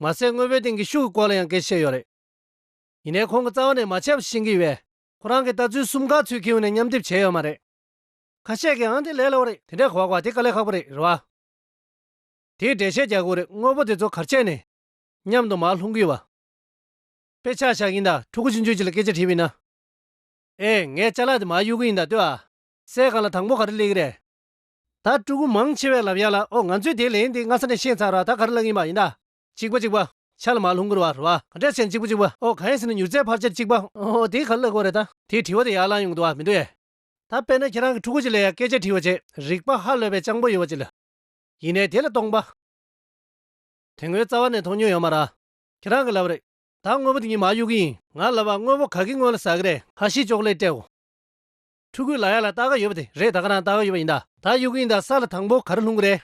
མ་ཟད་དངོས་པོའི་སྟེང་གི་ཤུགས་ཀྱི་སྐོར་ལ་ཡང་སྐད་ཆ་བཤད་ཡོད་རེད། ཡིན་ནའི་ཁོང་གིས་རྩ་བ་ནས་མ་བྱས་པ་ཤེས་ཀྱི་ཡོད་པས། ཁོ་རང་གིས་ལྟ་ཚུལ་གསུམ་ཀ་ཚུར་འཁྱེར་ནས་མཉམ་སྡེབ་བྱས་ཡོད་མ་རེད། ཁ་ཤས་ཀྱིས་ཨང་དེ་ལས་སླ་བོ་རེད། དེ་འདྲས་གོ་བ་གོ་བ་དེ་དཀའ་ལས་ཁག་པོ་རེད། རེད་བ། དེའི་འགྲེལ་བཤད་རྒྱག་དགོས་རེད། དངོས་པོ་དེ་ཚོ་ག་རེ་བྱས་ནས་མཉམ་དུ་མར་ལྷུང་གི་ཡོད་པ། དཔེ་ཆ་བཞག་གི་ཡིན་ད། ཕྲུ་གུ་ཆུང་ཆུང་ཅིག་ལ་སྐད་ཆ་དྲིས་པ་ཡིན་ན། ཨེ། ངས་ཅ་ལག་དེ་མར་གཡུག་གི་ཡིན་ད་ལྟོས་ཨ། སའི་སྒང་ལ་དང་པོ་ག་རེ་སླེབས་ཀྱི་རེད། ད་ཕྲུ་གུ་མང་ཆེ་བས་ལབ་ཡག་ལ། ཨོ། ང་ཚོས་དེའི་ལན་དེ་སྔ་ས་ནས་ཤེས་ཚར་བ། ད་ག་རེ་ལབ་ཀྱི་ཡིན་པ་ཡིན་ད། གཅིག་པ་གཅིག་པ། ཆ་ལ་མར་ལྷུང་གི་རེད་བ། རེད་བ། ག་འདྲས་བྱས་ནས་གཅིག་པ་གཅིག་པ། ཨོ། གང་ཡིན་ཟེར་ན་མྱུར་ཚད་འཕར་ཆ་གཅིག་པ། ཨོ། དེ་ག་རེ་ལབ་དགོས་རེད་ད། དེའི་དྲི་བ་དེ་ཡར་ལངས་ཡོང་གི་འདུག་བ། མི་འདུག་ཨེ། ད་དཔེར་ན་ཁྱེད་རང་གིས་ཕྲུ་གུ་ཅིག་ལ་ཡ་སྐད་ཆ་དྲིས་པ་བྱས། རིག་པ་ཧ་ལས་པའི་སྤྱང་པོ་ཡོད་པ་ཅིག་ལ། ཡིན་ནའི་དེ་ལ་སྟོང་པ། དེ་སྔོན་རྩ་བ་ནས་མཐོང་མྱོང་ཡོད་མ་རེད། ཁྱེད་རང་གིས་ལབ་པ་རེད། ད་དངོས་པོ་དེ་གཉིས་མར་གཡུག་གི་ཡིན། ང་ལབ་པ། དངོས་པོ་ག་གི་སྔོན་ལ་ཟ་གི་རེད། ཧ་ཤི་ཅོག་ལེ་སྤྲད་འོ། ཕྲུ་གུས་ལབ་ཡག་ལ་ལྟ་ག་ཡོད་པ་དེ་རེད། ད་ག་རང་ལྟ་ག་ཡོད་པ་ཡིན་ད། ད་གཡུག་གི་ཡིན་ད། ས་ལ་དང་པོ་ག་རེ་ལྷུང་གི་རེད།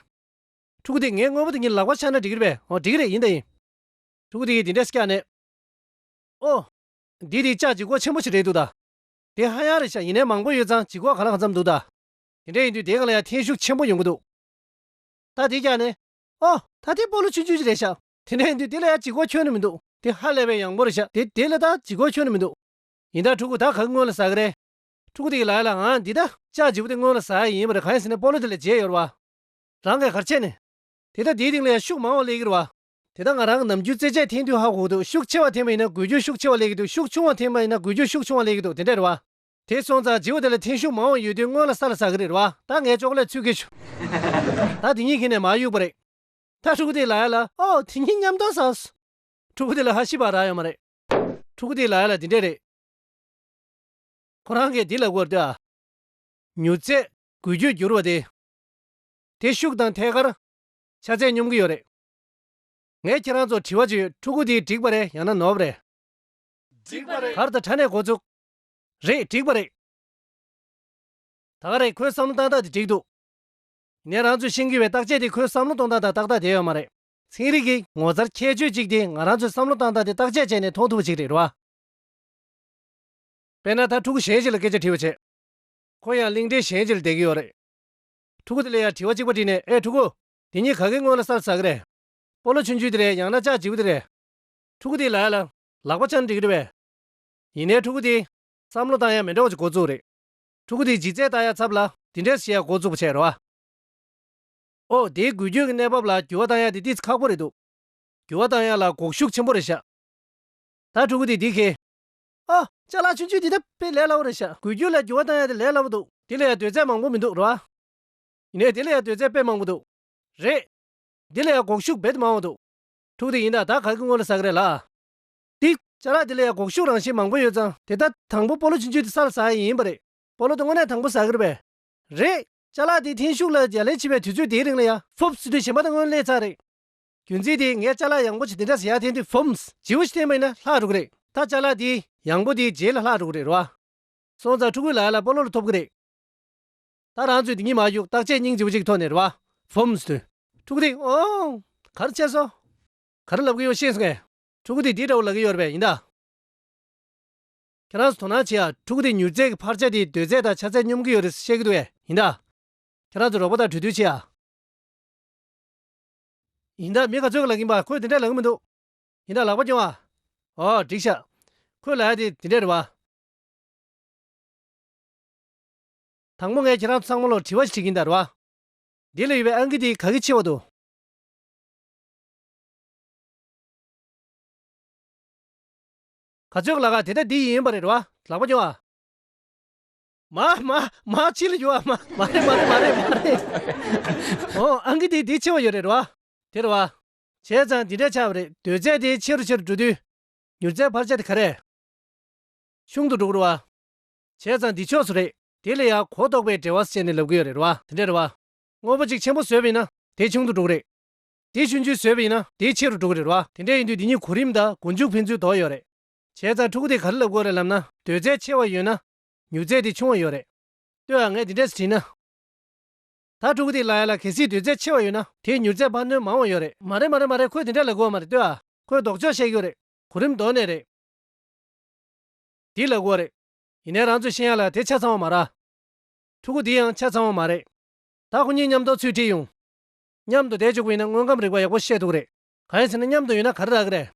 ཕྲུ་གུ་དེས་ངའི་དངོས་པོ་དེ་གཉིས་ལག་པ་འཆང་ན་འགྲིག་གི་རེད་པས། འོ། འགྲིག་གི་རེད། ཡིན་ད་ཡིན། ཕྲུ་གུ་དེ་གིས་དེ་འདྲས་བཀྱགས་ནས། ཨོ། འདི་དེ་ལྕགས་ལྗིད་ཁོག་ཆེན་པོ་ཞིག་རེད་འདུག་ད། དེ་ཧ་ཡང་རེད་ཤག་ཡིན་ནའི་མང་པོ་ཡོད་ཙང་ལྗིད་ཁོག་ག་ལ་གང་འཚམ་འདུག་ད། དེ་འདྲ་ཡིན་དུས་དེའི་སྒང་ལ་ཡང་འཐེན་ཤུགས་ཆེན་པོ་ཡོང་གི་འདུག་ད་དེ་བཀྱགས་ནས། ཨོ། ད་དེ་སྤོ་ལོ་ཆུང་ཆུང་ཞིག་རེད་ཤག་དེ་འདྲ་ཡིན་དུས་དེ་ལ་ཡང་ལྗིད་ཁོག་ཁྱོན་ནས་མི་འདུག་དེ་ཧ་ལས་པའི་ཡང་པོ་རེད་ཤག་དེ་དེ་ལ་ད་ལྗིད་ཁོག་ཁྱོན་ནས་མི་འདུག་ཡིན་ད། ཕྲུ་གུ་ད་ག་གི་སྔོན་ལ་ཟ་གི་རེད། ཕྲུ་གུ་དེ་གིས་ལབ་ཡག་ལ། ཨང་། འདི་ད་ལྕགས་ལྗིད་པོ་དེ་སྔོན་ལ་ཟ་ཡག་ཡིན་པ་རེད། གང་ཡིན་ཟེར་ན་སྤོ་ལོ་དེ་ལ་བརྗེད་ཡོད་རེད་བ། རང་གིས་ག་རེ་བྱས་ནས། དེ་ད་དེའི་སྟེང་ལ་ཡང་ཤུགས་མང་བ་སླེབས་ཀྱི་རེད་བ། དེ་ད་ང་རང་གིས་ནམ་རྒྱུན་རྩེད་ཆས་འཐེན་དུས་ཧ་གོ་གི་འདུག་ཤུགས་ཆེ་བ་འཐེན་པ་ཡིན་ན་འགུལ་སྐྱོད་ཤུགས་ཆེ་བ་སླེབས་ཀྱི་འདུག་ཤུགས་ཆུང་བ་འཐེན་པ་ཡིན་ན་འགུལ་སྐྱོད་ཤུགས་ཆུང་བ་སླེབས་ཀྱི་འདུག་དེ་འདྲ་རེད་བ། དེ་སོང་ཙང་ལྗིད་པོ་དེ་ལ་འཐེན་ཤུགས་མང་བ་ཡོད་དུས་སྔོན་ལ་ས་ལ་ཟ་གི་རེད་བ། ད་ངས་ཅོག་ལེ་ཚུར་ཁྱེར་ཆོག་ད་དེ་གཉིས་ཁྱེར་ནས་མར་གཡུགས་པ་རེད། ད་ཕྲུ་གུ་དེས་ལབ་ཡག་ལ། ཨོ། དེ་གཉིས་མཉམ་དུ་ཟ། ཕྲུ་གུ་དེ་ལ་ཧ་ཤི་བ་རག་ཡོད་མ་རེད། ཕྲུ་གུ་དེས་ལབ་ཡག་ལ་འདི་འདྲས་རེད། ཁོ་རང་གིས་འདི་ལབ་དགོས་རེད་ད། མྱུར་ཚད་འགུལ་སྐྱོད་འགྱུར་བ་དེ། དེ་ཤུགས་དང་ཐད་ཀར་ཆ་ཚད་སྙོམས་ཀྱི་ཡོད་རེད། ངས་ཁྱེད་རང་ཚོར་དྲི་བ་ཅིག་ཡོད། ཕྲུ་གུ་དེ་འགྲིག་པ་རེད། ཡང་ན་ནོར་བ་རེད། འགྲིག་པ་རེད། གར་དང་ཁྲ་ནས་འགོ་བཙུགས། རེད། འགྲིག་པ་རེད། ད་ག་རེད། ཁོའི་བསམ་བློ་བཏང་སྟངས་དེ་འགྲིག་འདུག་ཡིན་ནའི་རང་ཚོས་ཤེས་ཀྱི་ཡོད་པའི་བརྟག་དཔྱད་དེ་ཁོའི་བསམ་བློ་གཏོང་སྟངས་དང་ཏག་ཏག་བསྡད་ཡོད་མ་རེད། ཚན་རིག་གི་ངོ་མཚར་ཁྱད་ཆོས་གཅིག་དེ་ང་རང་ཚོས་བསམ་བློ་བཏང་སྟངས་དེ་བརྟག་དཔྱད་བྱས་ནས་མཐོང་ཐུབ་པ་ཅིག་རེད་རེད་བ། དཔེར་ན་ད་ཕྲུ་གུ་གཞན་ཞིག་ལ་སྐད་ཆ་དྲིས་པ་བྱས། ཁོ་ཡང་གླིང་ཕྲན་གཞན་ཞིག་ལ་བསྡད་ཀྱི་ཡོད་རེད། ཕྲུ་གུ་དེ་ལ་ཡང་དྲི་བ་གཅིག་པ་དྲིས་ནས། ཨེ་ཕྲུ་གུ། དེ་གཉིས་ག་གི་སྔོན་ལ་ས་ལ་ཟ་གི་རེད། སྤོ་ལོ་ཆུང་ཆུང་དེ་རེད། ཡང་ན་ལྕགས་ལྗིད་པོ་དེ་རེད། ཕྲུ་གུ་དེས་ལབ་ཡག་ལ། ལག་པ་འཆང་ན་འགྲིག་གི་རེད་པས། ཡིན་ནའི་ཕྲུ་གུ་དེས་བསམ་བློ་བཏང་ཡག་མི་འདྲ་བ་ཅིག་འགོ་བཙུགས་རེད། ཕྲུ་གུ་དེས་ལྗིད་ཚད་བལྟ་ཡག་ཚབ་ལ་འདི་འདྲས་བྱེད་ཡག་འགོ་བཙུགས་པ་བྱས་རེད་བ། ཨོ། དེའི་འགུལ་སྐྱོད་ཀྱི་གནས་བབ་ལ་འགྱུར་བ་བཏང་ཡག་དེ་ཏོག་ཙམ་ཁག་པོ་རེད་འདུག་འགྱུར་བ་བཏང་ཡག་ལ་འགོག་ཤུགས་ཆེན་པོ་རེད་ཤག་ད་ཕྲུ་གུ་དེས་འདི་ཁེལ། ཨ། ཅ་ལག་ཆུང་ཆུང་འདི་ད་དཔེ་ལས་སླ་བོ་རེད་ཤག་འགུལ་སྐྱོད་ལ་འགྱུར་བ་བཏང་ཡག་དེ་ལས་སླ་བོ་འདུག་འདི་ལ་ཡང་འདོད་ཚད་མང་པོ་མི་འདུག་རེད་བ། ཡིན་ནའི་འདི་ལ་ཡང་འདོད་ཚད་དཔེ་མང་པོ་འདུག་རེད། འདི་ལ་ཡང་འགོག་ཤུགས་རྦད་དེ་མང་བ་འདུག་ཕྲུ་གུ་དེས་ཡིན་ད། ད་ག་གི་སྔོན་ལ་ཟ་གི་རེད་ལ། འདི་ཅ་ལག་འདི་ལ་ཡང་འགོག་ཤུགས་རང་བཞིན་མང་པོ་ཡོད་ཙང་། དེ་ད་དང་པོ་སྤོ་ལོ་ཆུང་ཆུང་དེ་ས་ལ་ཟ་ཡག་ཡིན་པ་རེད། སྤོ་ལོ་དེ་དངོས་གནས་དང་པོ་ཟ་གི་རེད་པས། རེད། ཅ་ལག་དེ་འཐེན་ཤུགས་ལ་ཡ་ལན་བྱེད་པའི་དུས་ཚོད་དེའི་རིང་ལ་ཡ་ཕུབ་ཟེར་དུས་གཞན་པ་དང་སྔོན་སླེབས་ཚར་རེད། རྒྱུ་མཚན་དེ་ངས་ཅ་ལག་ཡང་པོ་ཅིག་དེ་འདྲ་ཟ་ཡག་འཐེན་དུས་བུམ། ལྗིད་པོ་ཞིག་འཐེན་པ་ཡིན་ན་ལྷག་འགྲོ་གི་རེད། ད་ཅ་ལག་དེ་ཡང་པོ་དེའི་རྗེས་ལ་ལྷག་འགྲོ་གི་རེད་རེད་བ། སོང་ཙང་ཕྲུ་གུས་ལབ་ཡག་ལ་སྤོ་ལོ་ལ་ཐོབ་གི་རེད། ད་རང་ཚོས་འདི་གཉིས་མར་གཡུག་བརྟག་དཔྱད་སྙིང་རྗེ་པོ་ཅིག་ཐོག་ནས་རེད་བ། བུམ་ཟེར་དུས། ཕྲུ་གུ་དེས་ཨོ། ག་རེ་བྱས་སོང་། ག་རེ་ལབ་གི་ཡོད་ཤེས་སོང་ངས། ཕྲུ་གུ་དེས་འདི་འདྲ་བོ་ལབ་གི་ཡོད་རེད་པས། ཡིན་ད། ཁྱེད་རང་ཚོ་དོ་སྣང་བྱེད་ཨ། ཕྲུ་གུ་དེས་མྱུར་ཚད་ཀྱི་འཕར་ཆ་དེ་སྡོད་ཚད་དང་ཆ་ཚད་སྙོམས་ཀྱི་ཡོད་རེད་བཤད་ཀྱི་འདུག་གས། ཡིན་ད། ཁྱེད་རང་ཚོ་རོགས་པ་དང་གྲོས་བསྡུར་བྱེད་ཨ། ཡིན་ད། མི་ག་ཚོད་ཀྱིས་ལབ་ཀྱིན་པ། ཁོས་དེ་འདྲས་ལབ་ཀྱི་མི་འདུག་ཡིན་ད། ལག་པ་རྒྱོབ་ཨ། ཨོ། འགྲིག་ཤག་ཁོས་ལབ་ཡག་དེ་དེ་འདྲས་རེད་བ། དང་པོ་ངས་ཁྱེད་རང་ཚོ་ཚང་མ་ལ་དྲི་བ་ཞིག་དྲི་གི་ཡིན་ད་རེད་བ། འདི་ལ་ཡོད་པའི་ཨང་ཀི་དེ་ག་གི་ཆེ་བ་འདུག་ག་ཚོད་ལ་ག་དེ་ད་འདི་ཡིན་པ་རེད་རོ། ལག་པ་ཉོ་ཨ། མ་མ་མ་ཕྱི་ལ་ཉོ་ཨ། མ་མ་རེད་མ་རེད་མ་རེད་མ་རེད། ཨོ་ཨང་ཀི་འདི་འདི་ཆེ་བ་ཡོད་རེད་རོ། དེ་རེད་བ། བྱས་ཙང་འདི་འདྲ་ཆགས་པ་རེད། སྡོད་ཚད་དེ་ཆེ་རུ་ཆེ་རུ་འགྲོ་དུས། མྱུར་ཚད་འཕར་ཆ་དེ་ག་རེ། ཆུང་དུ་འགྲོ་གི་རེད་བ། བྱས་ཙང་འདི་ཕྱོགས་སུ་རེད། དེ་ལས་ཡང་གོ་ལྡོག་པའི་འབྲེལ་བ་ཟེར་ནས་ལབ་ཀྱི་ཡོད་རེད་བ། དེ་འདྲ་རེད་བ། དངོས་པོ་གཅིག་ཆེན་པོ་བཟོས་པ་ཡིན་ན་དེ་ཆུང་དུ་འགྲོ་གི་རེད། དེ་ཆུང་ཆུང་བཟོས་པ་ཡིན་ན་དེ་ཆེ་རུ་འགྲོ་གི་རེད་བ། དེ་འདྲ་ཡིན་དུས་འདི་གཉིས་གོ་རིམ་དང་མགོ་མཇུག་ཕན་ཚུན་དོགས་ཡོད་རེད། བྱས་ཙང་ཕྲུ་གུ་དེ་ག་རེ་ལབ་དགོས་རེད་ལབ་ན། སྡོད་ཚད་ཆེ་བ་ཡོད་ན། མྱུར་ཚད་དེ་ཆུང་བ་ཡོད་རེད། ལྟོས་ཨ། ངས་འདི་འདྲས་དྲིས་ན། ད་ཕྲུ་གུ་དེ་ལ་ཡ་ལ་གལ་སྲིད་སྡོད་ཚད་ཆེ་བ་ཡོད་ན་དེའི་མྱུར་ཚད་འཕར་སྣོན་མང་བ་ཡོད་རེད། མ་རེད་མ་རེད་མ་རེད། ཁོས་དེ་འདྲས་ལབ་དགོས་བ་མ་རེད། ལྟོས་ཨ། ཁོས་ལྡོག་ཕྱོགས་བཤད་ཀྱི་ཡོད་རེད། གོ་རིམ་ལྡོག་ནས་རེད། འདི་ལབ་དགོས་རེད། ཡིན་ནའི་རང་ཚོས་ཤེས་ཡ་ལ་དེ་ཆ་ཚང་བ་མ་རེད། ཕྲུ་གུ་འདི་ཡང་ཆ་ཚང་བ་མ་རེད། ད་ཁོ་གཉིས་མཉམ་དུ་ཚུར་ཁྲིད་ཡོང་། མཉམ་དུ་བསྡད་བཅུག་པ་ཡིན་ན་དངོས་ཁམས་རིག་པ་ཡག་པོ་ཤེས་ཐུབ་ཀྱི་རེད། གང་ཡིན་ཟེར་ན་མཉམ་དུ་ཡོད་ན་ག་རེ་རག་གི་རེད།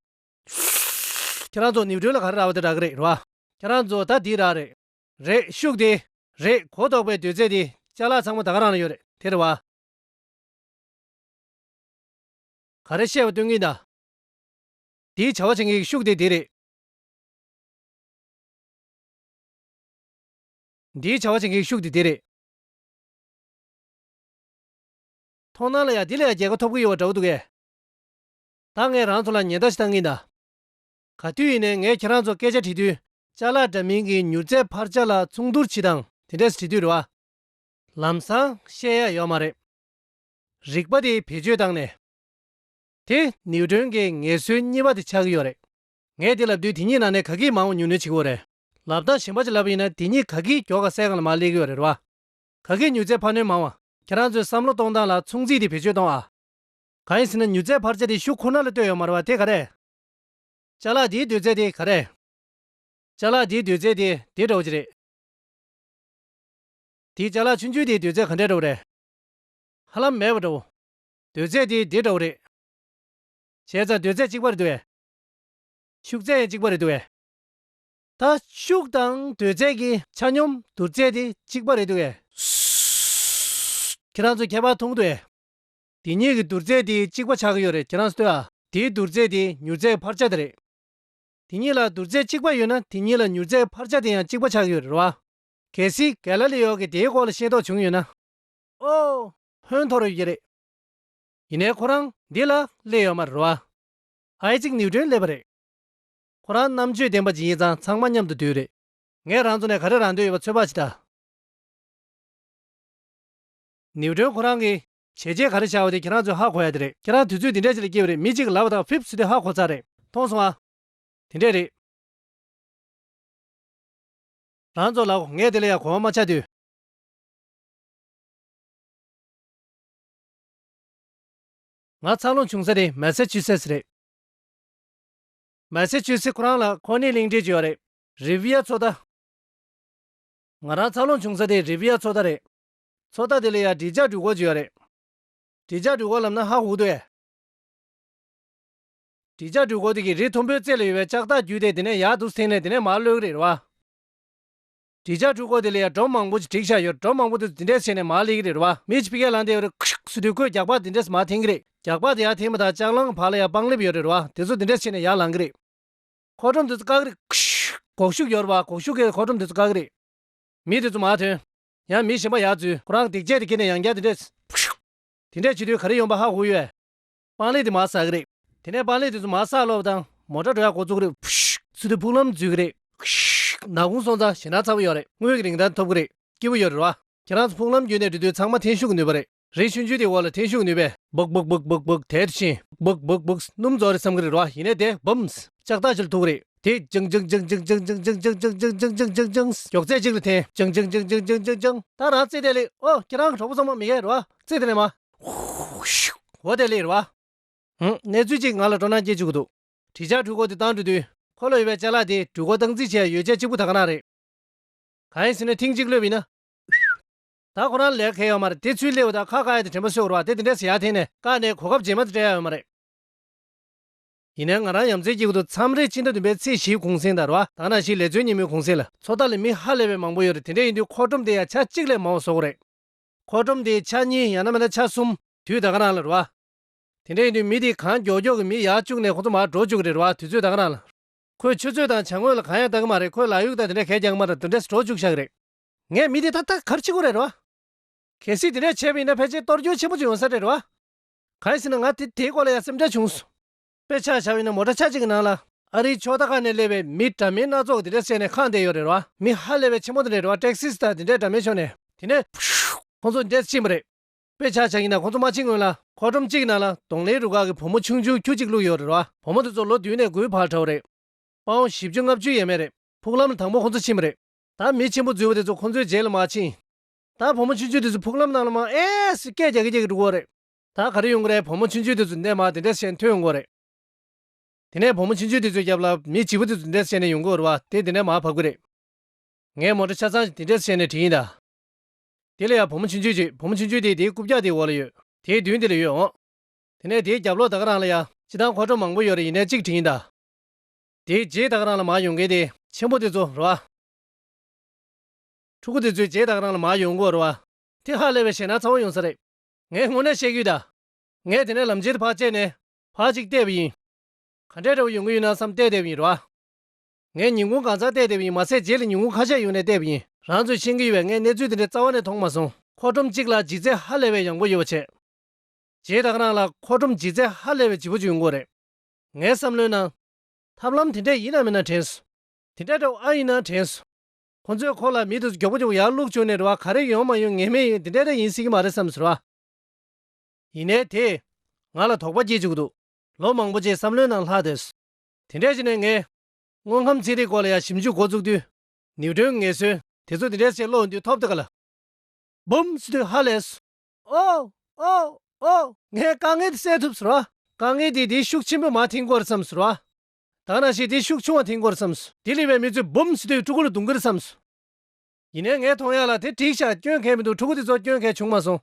ཁྱེད་རང་ཚོ་ནིའུ་ཊོན་ལ་ག་རེ་རག་པ་དེ་རག་གི་རེད་རེད་བ། ཁྱེད་རང་ཚོ་ད་འདི་རག་རེད། རེད། ཤུགས་དེ། རེད། གོ་ལྡོག་པའི་སྡོད་ཚད་དེ་ཅ་ལག་ཚང་མ་ད་ག་རང་ལ་ཡོད་རེད། དེ་རེད་བ། ག་རེ་བཤད་པ་སྟོན་གྱིན་གདའ། འདིའི་བྱ་བ་བྱེད་མཁན་གྱི་ཤུགས་དེ་འདི་རེད། འདིའི་བྱ་བ་བྱེད་མཁན་གྱི་ཤུགས་དེ་འདི་རེད། མཐོང་སྣང་ལ་ཡང་འདི་ལས་ཡང་རྒྱལ་ཁ་ཐོབ་ཀྱི་ཡོད་པ་འདྲ་བོ་འདུག་གས། ད་ངས་རང་ཚོ་ལ་ཉེན་བརྡ་ཞིག་བཏང་གིན་གདའ། ག་དུས་ཡིན་ནའི་ངས་ཁྱེད་རང་ཚོ་སྐད་ཆ་དྲིས་དུས་ཅ་ལག་འདྲ་མིན་གྱི་མྱུར་ཚད་འཕར་ཆ་ལ་མཚུངས་བསྡུར་བྱེད་དང་དེ་འདྲས་དྲིས་དུས་རེད་བ། ལམ་སང་བཤད་ཡ་ཡོད་མ་རེད། རིག་པ་དེ་བེད་སྤྱོད་བཏང་ནས། དེ་ནིའུ་ཊོན་གྱི་ངེས་སྲོལ་གཉིས་པ་དེ་ཆགས་ཀྱི་ཡོད་རེད། ངས་དེ་ལབ་དུས་དེ་གཉིས་ནང་ནས་ག་གིས་མང་བ་ཉུང་ཉུང་བྱེད་ཀྱི་ཡོད་རེད། ལབ་སྟངས་གཞན་པ་ཅིག་ལབ་པ་ཡིན་ན་དེ་གཉིས་ག་གིས་མགྱོགས་ག་སའི་སྒང་ལ་མར་སླེབས་ཀྱི་ཡོད་རེད་བ། ག་གིས་མྱུར་ཚད་འཕར་སྣོན་མང་བ། ཁྱེད་རང་ཚོས་བསམ་བློ་གཏོང་སྟངས་ལ་མཚུངས་ཚིག་དེ་བེད་སྤྱོད་གཏོང་ཨ། གང་ཡིན་ཟེར་ན་མྱུར་ཚད་འཕར་ཆ་དེ་ཤུགས་ཁོ་ན་ལ་ལྟོས་ཡོད་མ་རེད་བ། དེ་ག་རེད། ཅ་ལག་འདིའི་སྡོད་ཚད་དེ་ག་རེད། ཅ་ལག་འདིའི་སྡོད་ཚད་དེ་འདི་འདྲ་བོ་ཅིག་རེད། དེའི་ཅ་ལག་ཆུང་ཆུང་དེའི་སྡོད་ཚད་ག་འདྲ་འདྲ་བོ་རེད། ཧ་ལམ་མེད་པ་འདྲ་བོ། སྡོད་ཚད་དེ་འདི་འདྲ་བོ་རེད། བྱས་ཙང་སྡོད་ཚད་གཅིག་པ་རེད་འདུག་གས། ཤུགས་ཚད་ཡང་གཅིག་པ་རེད་འདུག་གས། ད་ཤུགས་དང་སྡོད་ཚད་ཀྱི་ཆ་སྙོམས་བསྡུར་ཚད་དེ་གཅིག་པ་རེད་འདུག་གས། ཁྱེད་རང་ཚོ་ཁྱད་པར་མཐོང་གི་འདུག་གས། དེ་གཉིས་ཀྱི་བསྡུར་ཚད་དེ་གཅིག་པ་ཆགས་ཀྱི་ཡོད་རེད། ཁྱེད་རང་ཚོ་ལྟོས་ཨ། དེའི་བསྡུར་ཚད་དེ་མྱུར་ཚད་འཕར་ཆ་དེ་རེད། དེ་གཉིས་ལ་བསྡུར་ཚད་གཅིག་པ་ཡོད་ན་དེ་གཉིས་ལ་མྱུར་ཚད་འཕར་ཆ་དེ་ཡང་གཅིག་པ་ཆགས་ཀྱི་ཡོད་རེད་བ། གལ་སྲིད་གེ་ལ་ལི་ཡོ་གིས་དེའི་སྐོར་ལ་ཤེས་རྟོགས་བྱུང་ཡོད་ན། ཨོ། ཧོན་འཐོར་ཡོད་ཀྱི་རེད། ཡིན་ནའི་ཁོ་རང་འདི་ལ་སླེབས་ཡོད་མ་རེད་བ། ཨའི་ཛིག་ནིའུ་ཊོན་སླེབས་པ་རེད། ཁོ་རང་རྣམ་དཔྱོད་ལྡན་པ་ཅིག་ཡིན་ཙང་ཚང་མ་མཉམ་དུ་འདུས་རེད། ངས་རང་ཚོ་ནས་ག་རེ་རག་འདོད་ཡོད་པ་ཚོད་དཔག་བྱེད་ད། ནིའུ་ཊོན་ཁོ་རང་གིས་བྱས་རྗེས་ག་རེ་བཞག་པ་དེ་ཁྱེད་རང་ཚོས་ཧ་གོ་ཡ་དེ་རེད། ཁྱེད་རང་དུས་ཚོད་འདི་འདྲ་ཅིག་ལ་སྐྱེལ་བ་རེད། མི་གཅིག་གིས་ལབ་པ་དང་ཕིབ་ཟེར་དུས་ཧ་གོ་ཚར་རེད། མཐོང་སོང་ཨ། དེ་འདྲས་རེད། རང་ཚོ་ལབ་གོ། ངས་དེ་ལ་ཡང་གོ་བ་མ་ཆགས་དུས། ང་འཚར་ལོངས་བྱུང་ས་དེ་མེ་ས་ཆུ་སེ་སི་རེད། མེ་ས་ཆུ་སེ་སི་ཁོ་རང་ལ་ཁོ་ནའི་གླིང་ཕྲན་ཅིག་ཡོད་རེད། རི་ཝི་ཡ་མཚོ་རྟ། ང་རང་འཚར་ལོངས་བྱུང་ས་དེ་རི་ཝི་ཡ་མཚོ་རྟ་རེད། མཚོ་རྟ་དེ་ལ་ཡང་འབྲི་ལྕག་འགྲུལ་འཁོར་ཅིག་ཡོད་རེད། འབྲི་ལྕག་འགྲུལ་འཁོར་ལབ་ན་ཧ་གོ་འདུག་གས། འབྲི་ལྕག་འགྲུལ་འཁོར་དེ་གིས་རི་མཐོན་པོའི་རྩེ་ལ་ཡོད་པའི་ལྕགས་ཐག་བརྒྱུད་དེ་དེ་ནས་ཡར་འདུག་སེ་འཐེན་ནས་དེ་ནས་མར་གློད་ཀྱི་རེད་རེད་བ། འབྲི་ལྕག་འགྲུལ་འཁོར་དེ་ལ་ཡང་སྒྲོམ་མང་པོ་ཅིག་བསྒྲིགས་བཞག་ཡོད། སྒྲོམ་མང་པོ་དེ་ཚོ་འདི་འདྲས་བྱས་ནས་མར་སླེབས་ཀྱི་རེད་རེད་བ། མི་ཅིག་ཕ་གིར་ལངས་བསྡད་ཡོད་རེད། ཁུ་ཤུག་ཟེར་དུས་ཁོས་རྒྱག་པ་འདི་འདྲས་མར་འཐེན་གྱི་རེད། རྒྱག་པ་དེ་ཡར་འཐེན་པ་དང་ལྕགས་གླང་བར་ལ་ཡང་སྤང་ལེབ་ཡོད་རེད་རེད་བ། དེ་ཚོ་འདི་འདྲས་བྱས་ནས་ཡར་ལངས་ཀྱི་རེད། མཁོ་སྒྲོམ་དེ་ཚོ་བཀག་གི་རེད། ཁུ་ཤུག་གོག་ཤུགས་ཡོད་རེད་བ། གོག་ཤུགས་ཀྱིས་མཁོ་སྒྲོམ་དེ་ཚོ་བཀག་གི་རེད། མི་དེ་ཚོ་མར་ཐོན། ཡང་མི་གཞན་པ་ཡར་འཛུལ། ཁོ་རང་འདེགས་བྱེད་དེ་ཁྱེར་ནས་ཡང་བསྐྱར་དེ་འདྲས། དེ་འདྲས་བྱེད་དུས་ག་རེ་ཡོང་པ་ཧ་གོ་ཡོད། སྤང་ལེབ་དེ་མར་ཟག་གི་རེད། དེ་ནས་སྤང་ལེབ་དེ་ཚོ་མར་ཟག་ལོབ་དང་མོ་ཊ་འགྲོ་ཡག་འགོ་བཙུགས་ཀྱི་རེད། ཕུ་ཤུ་ཟེར་དུས་ཕུག་ལམ་འཛུལ་གྱི་རེད། ནག་ཁུང་སོང་ཙང་ཞེད་སྣང་ཚ་པོ་ཡོད་རེད། དངུལ་གྱི་རིན་ཐང་ཐོབ་ཀྱི་རེད། སྐྱིད་པོ་ཡོད་རེད་བ། ཁྱེད་རང་ཚོ་ཕུག་ལམ་བརྒྱུད་ནས་འགྲོ་དུས་ཚང་མ་འཐེན་ཤུགས་ནུས་པ་རེད། རི་ཆུང་ཆུང་དེའི་འོག་ལ་འཐེན་ཤུགས་ནུས་པས་སྦུག་སྦུག་སྦུག་སྦུག་སྦུག་དལ་དུ་ཕྱིན། སྦུག་སྦུག་སྦུག་སྣུམ་རྫོགས་རེད་བསམ་གྱི་རེད་བ། ཡིན་ནའི་དེ་བུམ། ལྕགས་ཐག་ཅིག་ལ་ཐུག་རེད། དེ་ཅང་ཅང་ཅང་ཅང་ཅང་ཅང་ཅང་ཅང་ཅང་ཅང་ཅང་ཅང་ཅང་ཅང་། མགྱོགས་ཚད་གཅིག་ལ་འཐེན། ཅང་ཅང་ཅང་ཅང་ཅང་ཅང་། ད་རང་རྩེ་དེ་ལས། ཨོ། ཁྱེད་རང་གི་གྲོགས་པོ་ཚང་མ་མི་ཡས་རེད་བ། རྩེ་དེ་ལས་མ། འོ་དེ་ལས་རེད་བ། ཧུང་། གནས་ཚུལ་གཅིག་ང་ལ་སྤྲོ་སྣང་སྐྱེ་བཅུག་གི་འདུག་དྲིལ་ལྕགས་འགྲུལ་འཁོར་དེ་བཏང་འགྲོ་དུས་ཁོ་ལ་ཡོད་པའི་ཅ་ལག་དེ་འགྲུལ་འཁོར་སྟངས་འཛིན་བྱེད་ཡ་ཡོ་བྱད་གཅིག་པུ་ད་ག་རང་རེད། གང་ཡིན་ཟེར་ན་ཐེངས་གཅིག་གློད་པ་ཡིན་ན། ད་ཁོ་རང་ལས་གལ་ཡོད་མ་རེད། དེ་ཚུར་སླེབས་པ་དང་ཁ་བཀག་ཡ་དེ་དྲན་པ་གསོས་དགོས་རེད་བ། དེ་དེ་འདྲས་ཟེར་ཡར་འཐེན་ནས་བཀག་ནས་གོ་སྐབས་རྗེས་མ་དེ་སྤྲད་ཡ་ཡོད་མ་རེད། ཡིན་ནའི་ང་རང་ཡ་མཚན་སྐྱེ་གི་འདུག་མཚམས་རེ་སྤྱི་ཟླ་བདུན་པའི་ཚེས་བཞིའི་གུང་སེང་དང་རེད་བ། ད་ག་ནང་བཞིན་ལས་ཚོགས་ཉིན་མོའི་གུང་སེང་ལ་མཚོ་རྟ་ལ་མི་ཧ་ལས་པའི་མང་པོ་ཡོད་རེད། དེ་འདྲ་ཡིན་དུས་མཁོ་སྒྲོམ་དེ་ཡང་ཆ་གཅིག་ལས་མང་བ་བཟོ་དགོས་རེད། མཁོ་སྒྲོམ་དེ་ཆ་གཉིས་ཡང་ན་མིན་ན་ཆ་གསུམ་དུས་ད་ག་རང་ལ་རེད་བ། དེ་འདྲ་ཡིན་དུས་མི་དེ་གང་མགྱོགས་མགྱོགས་ཀྱི་མི་ཡར་བཅུག་ནས་ཁོ་ཚོ་མར་འགྲོ་བཅུག་གི་རེད་རེད་བ། དུས་ཚོད་ད་ག་རང་ལ། ཁོས་ཆུ་ཚོད་དང་བྱ་དངོས་ལ་གང་ཡང་ལྟ་གི་མ་རེད། ཁོས་ལག་གཡུག་དང་དེ་འདྲ་གས་རྒྱག་གི་མ་རེད། དེ་འདྲས་འགྲོ་བཅུག་བཞག་གི་རེད། ངས་མི་དེ་ད་ལྟ་ག་རེ་བྱེད་དགོས་རེད་རོ། གལ་སྲིད་དེ་འདྲས་བྱས་པ་ཡིན་ན་ཕལ་ཆེར་གཏོར་སྐྱོན་ཆེན་པོ་ཅིག་ཡོང་ས་རེད་རོ། གང་ཡིན་ཟེར་ན་ང་དེ་དེའི་སྐོར་ལ་ཡང་སེམས་ཁྲལ་བྱུང་སོང་། དཔེ་ཆ་བཞག་པ་ཡིན་ན་མོ་ཊ་ཆ་གཅིག་གི་ནང་ལ་ཨ་རིའི་ཕྱོགས་མཐའ་ཁག་ནས་སླེབས་པའི་མི་འདྲ་མིན་སྣ་ཚོགས་དེ་འདྲས་བསད་ནས་ཁེངས་བསྡད་ཡོད་རེད་རོ། མི་ཧ་ལས་པའི་ཆེན་པོ་དེ་འདྲས་རེད་རོ། ཊེག་སིས་དང་དེ་འདྲས་འདྲ་མིན་ཕྱོགས་ནས། དེ་ནས་ཁོང་ཚོ་འདྲས་ཕྱིན་པ་རེད། དཔེ་ཆ་བཞག་ཡིན་ན་ཁོང་ཚོ་མ་ཕྱིན་སྔོན་ལ་མཁོ་སྒྲོམ་གཅིག་ནང་ལ་གདོང་ལེན་རུ་ཁག་གི་བུ་མོ་ཆུང་ཆུང་ཁྱུ་གཅིག་བླུགས་ཡོད་རེད་རོ། བུ་མོ་དེ་ཚོ་ལོ་བདུན་ནས་དགུའི་བར་འདྲ་བོ་རེད། དཔའ་བོ་བཞི་བཅུ་ལྔ་བཅུ་ཡས་མས་རེད། ཕུག་ལམ་དང་པོ་ཁོང་ཚོ་ཕྱིན་པ་རེད། ད་མི་ཆེན་པོ་འཛུལ་བ་དེ་ཚོ་ཁོང་ཚོའི་རྗེས་ལ་མར་ཕྱིན། ད་བུ་མོ་ཆུང་ཆུང་དེ་ཚོ་ཕུག་ལམ་ནང་ལ་མར་ཨེ་སི་སྐད་རྒྱག་གི་རྒྱག་གི་འགྲོ་གི་ཡོད་རེད། ད་ག་རེ་ཡོང་གི་རེད། བུ་མོ་ཆུང་ཆུང་དེ་ཚོ་འདྲས་མར་དེ་འདྲས་བྱས་ནས་ཐོན་ཡོང་གི་ཡོད་རེད། དེ་ནས་བུ་མོ་ཆུང་ཆུང་དེ་ཚོའི་རྒྱབ་ལ་མི་བྱིས་པ་དེ་ཚོ་འདྲས་བྱས་ནས་ཡོང་གི་ཡོད་རེད་བ། དེ་དེ་འདྲས་མར་བབས་ཀྱི་རེད། ངས་མོ་ཊ་ཆ་ཚང་དེ་འདྲས་བྱས་ནས་བྲིས་ཡིན་ད། དེ་ལ་ཡ་བུ་མོ་ཆུང་ཆུང་ཅིག་བུ་མོ་ཆུང་ཆུང་དེ་དེའི་རྐུབ་བཀྱག་དེའི་འོག་ལ་ཡོད། དེའི་མདུན་དེ་ལ་ཡོད་འོང་། དེ་ནས་དེའི་རྒྱབ་ལོགས་ད་ག་རང་ལ་ཡ་སྤྱིར་བཏང་མཁོ་སྒྲོམ་མང་པོ་ཡོད་རེད། ཡིན་ནའི་གཅིག་བྲིས་ཡིན་ད། དེའི་རྗེས་ད་ག་རང་ལ་མར་ཡོང་མཁན་དེ་ཆེན་པོ་དེ་ཚོ་རེད་བ། ཕྲུ་གུ་དེ་ཚོའི་རྗེས་ད་ག་རང་ལ་མར་ཡོང་གི་ཡོད་རེད་བ། དེ་ཧ་ལས་པའི་ཞེད་སྣང་ཚ་བོ་ཡོང་ས་རེད། ངས་དངོས་གནས་བཤད་ཀྱི་ཡོད་ད། ངས་དེ་ནས་ལམ་ཆེན་དེ་ཕར་བཅད་ནས་ཕར་གཅིག་བལྟས་པ་ཡིན། ག་འདྲས་འདྲ་བོ་ཡོང་གི་ཡོད་ན་བསམ་བལྟས་བསྡད་པ་ཡིན་རེད་བ། ངས་ཉིན་གུང་གང་ཚང་བལྟས་བསྡད་པ་ཡིན། མ་ཟད་རྗེས་ལ་ཉིན་གུང་ཁ་ཤས་ཡོང་ནས་བལྟས་པ་ཡིན། རང་ཚོས་ཤེས་ཀྱི་ཡོད་པས་ངས་གནས་ཚུལ་དེ་འདྲ་རྩ་བ་ནས་མཐོང་མ་སོང་། མཁོ་སྒྲོམ་གཅིག་ལ་ལྗིད་ཚད་ཧ་ལས་པའི་ཡངས་པོ་ཡོད་པ་བྱས། རྗེས་ད་ག་རང་ལ་མཁོ་སྒྲོམ་ལྗིད་ཚད་ཧ་ལས་པའི་ལྗིད་པོ་ཅིག་ཡོང་གི་ཡོད་རེད། ངའི་བསམ་བློའི་ནང་། ཐབས་ལམ་དེ་འདྲས་ཡིན་ན་མིན་ན་དྲན་སོང་། དེ་འདྲས་འདྲ་བོ་ཨ་ཡིན་ན་དྲན་སོང་། ཁོ་ཚོས་ཁོ་ལ་མི་དེ་ཚོ་མགྱོགས་པོ་མགྱོགས་པོ་ཡར་བླུགས་བཅུག་ནས་རེད་བ། ག་རེ་ཡོང་མ་ཡོང་ངེས་མེད་ཡིན། དེ་འདྲས་འདྲ་ཡིན་སྲིད་ཀྱི་མ་རེད་བསམ་སོང་ར། ཡིན་ནའི་དེས་ང་ལ་དོགས་པ་སྐྱེ་བཅུག་འདུག་ལོ་མང་པོ་རྗེས་བསམ་བློའི་ནང་ལྷག་བསྡད་སོང་། དེ་འདྲས་བྱས་ནས་ངས་དངོས་ཁམས་ཚན་རིག་སྐོར་ལ་ཡང་ཞིབ་འཇུག་འགོ་བཙུགས་དུས། ནིའུ་ཊོན་ངེས་སྲོལ་དེ་ཚོ་དེ་འདྲས་བྱས་ཀློག་དུས་ཐོབ་ཐང་ལ། འབུམ་ཟེར་དུས་ཧ་ལས་སོང་། ཨོ། ཨོ། ཨོ། ངས་དཀའ་ངལ་དེ་སེལ་ཐུབ་སོང་ར། དཀའ་ངལ་དེ་དེའི་ཤུགས་ཆེན་པོ་མར་འཐེན་དགོས་རེད་བསམ་སོང་ར། ད་ག་ནང་བཞིན་དེའི་ཤུགས་ཆུང་བ་འཐེན་དགོས་རེད་བསམ་སོང་། དེ་སླེབས་པའི་མི་ཚོས་འབུམ་ཟེར་དུས་ཕྲུ་གུ་ལ་རྡུང་གི་རེད་བསམ་སོང་། ཡིན་ནའི་ངས་མཐོང་ཡག་ལ་དེ་འགྲིག་ཤག་སྐྱོན་གང་ཡང་མི་འདུག་ཕྲུ་གུ་དེ་ཚོ་སྐྱོན་གང་ཡང་བྱུང་མ་སོང་།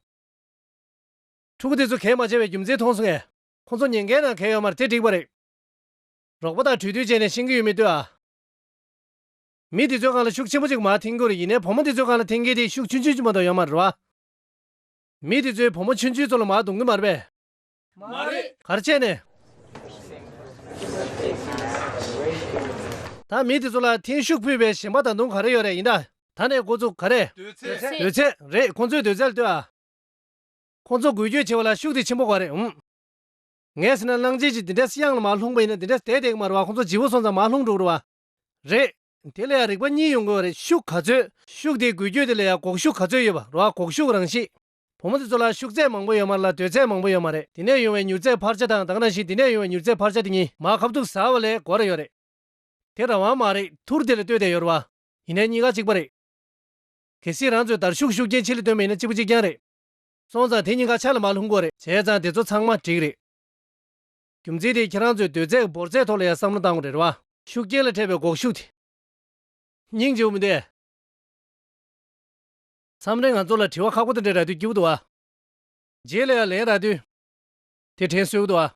ཕྲུ་གུ་དེ་ཚོ་གས་མ་བྱས་པའི་རྒྱུ་མཚན་མཐོང་སོང་ངས། ཁོང་ཚོ་ཉེན་ཁའི་ནང་གས་ཡོད་མ་རེད། དེ་འགྲིག་པ་རེད། རོགས་པ་དང་གྲོས་བསྡུར་བྱས་ནས་ཤེས་ཀྱི་ཡོད་མེད་ལྟོས་ཨ། མི་དེ་ཚོའི་སྒང་ལ་ཤུགས་ཆེན་པོ་ཅིག་མར་འཐེན་གྱི་རེད། ཡིན་ནའི་བུ་མོ་དེ་ཚོའི་སྒང་ལ་འཐེན་མཁན་དེ་ཤུགས་ཆུང་ཆུང་ཅིག་མ་གཏོགས་ཡོད་མ་རེད་བ། མི་དེ་ཚོས་བུ་མོ་ཆུང་ཆུང་ཚོ་ལ་མར་རྡུང་གི་མ་རེད་པས། མ་རེད། ག་རེ་བྱས་ནས། ད་མི་དེ་ཚོ་ལ་འཐེན་ཤུགས་ཕུད་པའི་གཞན་པ་ད་དུང་ག་རེ་ཡོད་རེད། ཡིན་ད། ད་ནས་འགོ་བཙུགས་ག་རེ། འདོད་ཚད། འདོད་ཚད་རེད། ཁོང་ཚོའི་འདོད་ཚད་ལ་ལྟོས་ཨ། ཁོང་ཚོ་འགུལ་སྐྱོད་བྱེད་པ་ལ་ཤུགས་དེ་ཆེན་པོ་དགོས་རེད། ཨུམ། ངས་ཟེར་ན་གླང་ཆེན་ཅིག་འདི་འདྲའི་གཡང་ལ་མར་ལྷུང་པ་ཡིན་ན་འདི་འདྲ་བསྡད་བསྡད་ཀྱི་མ་རེད་བ། ཁོང་ཚོ་བརྗེ་པོ་སོང་ཙང་མར་ལྷུང་འགྲོ་གི་རེད་བ། རེད། དེ་ལ་ཡང་རིགས་པ་གཉིས་ཡོང་གི་ཡོད་རེད། ཤུགས་ག་ཚོད། ཤུགས་དེའི་འགུལ་སྐྱོད་དེ་ལ་ཡང་འགོག་ཤུགས་ག་ཚོད་ཡོད་པ་རེད་བ། འགོག་ཤུགས་རང་བཞིན། བུ་མོ་དེ་ཚོ་ལ་ཤུགས་ཚད་མང་པོ་ཡོད་མ་རེད་ལ་འདོད་ཚད་མང་པོ་ཡོད་མ་རེད། དེ་ནས་ཡོང་བའི་མྱུར་ཚད་འཕར་ཆ་དང་ད་ག་ནང་བཞིན་དེ་ནས་ཡོང་བའི་མྱུར་ཚད་འཕར་ཆ་དེ་གཉིས་མར་ཁ་ཐུག་ཟ་བ་ལས་འགོར་ཡོད་རེད། དེ་རང་དབང་མ་རེད། ཐུར་དེ་ལ་ལྟོས་བསྡད་ཡོད་རེད་བ། ཡིན་ནའི་གཉིས་ཀ་གཅིག་པ་རེད། གལ་སྲིད་རང་ཚོས་འདར་ཤུགས་ཤུགས་རྐྱེན་ཆེ་ལ་བཏོན་པ་ཡིན་ན་གཅིག་པ་གཅིག་རྐྱང་རེད། སོང་ཙང་དེ་གཉིས་ཀ་ཆ་ལ་མར་ལྷུང་དགོས་རེད། བྱས་ཙང་དེ་ཚོ་ཚང་མ་འགྲིག་རེད། རྒྱུ་མཚན་དེ་ཁྱེད་རང་ཚོས་འདོད་ཚད་འབོར་ཚད་ཐོག་ལ་ཡང་བསམ་བློ་བཏང་དགོས་རེད་བ། ཤུགས་རྐྱེན་ལ་འཕྲད་པའི་འགོག་ཤུགས་དེ། སྙིང་རྗེ་པོ་མི་འདུག་མཚམས་རེ་ང་ཚོ་ལ་དྲི་བ་ཁག་པོ་དེ་འདྲ་རག་དུས་སྐྱིད་པོ་འདུག་ཨ། རྗེས་ལ་ཡང་ལན་རག་དུས། དེ་དྲན་གསོས་ཀྱི་འདུག་ཨ།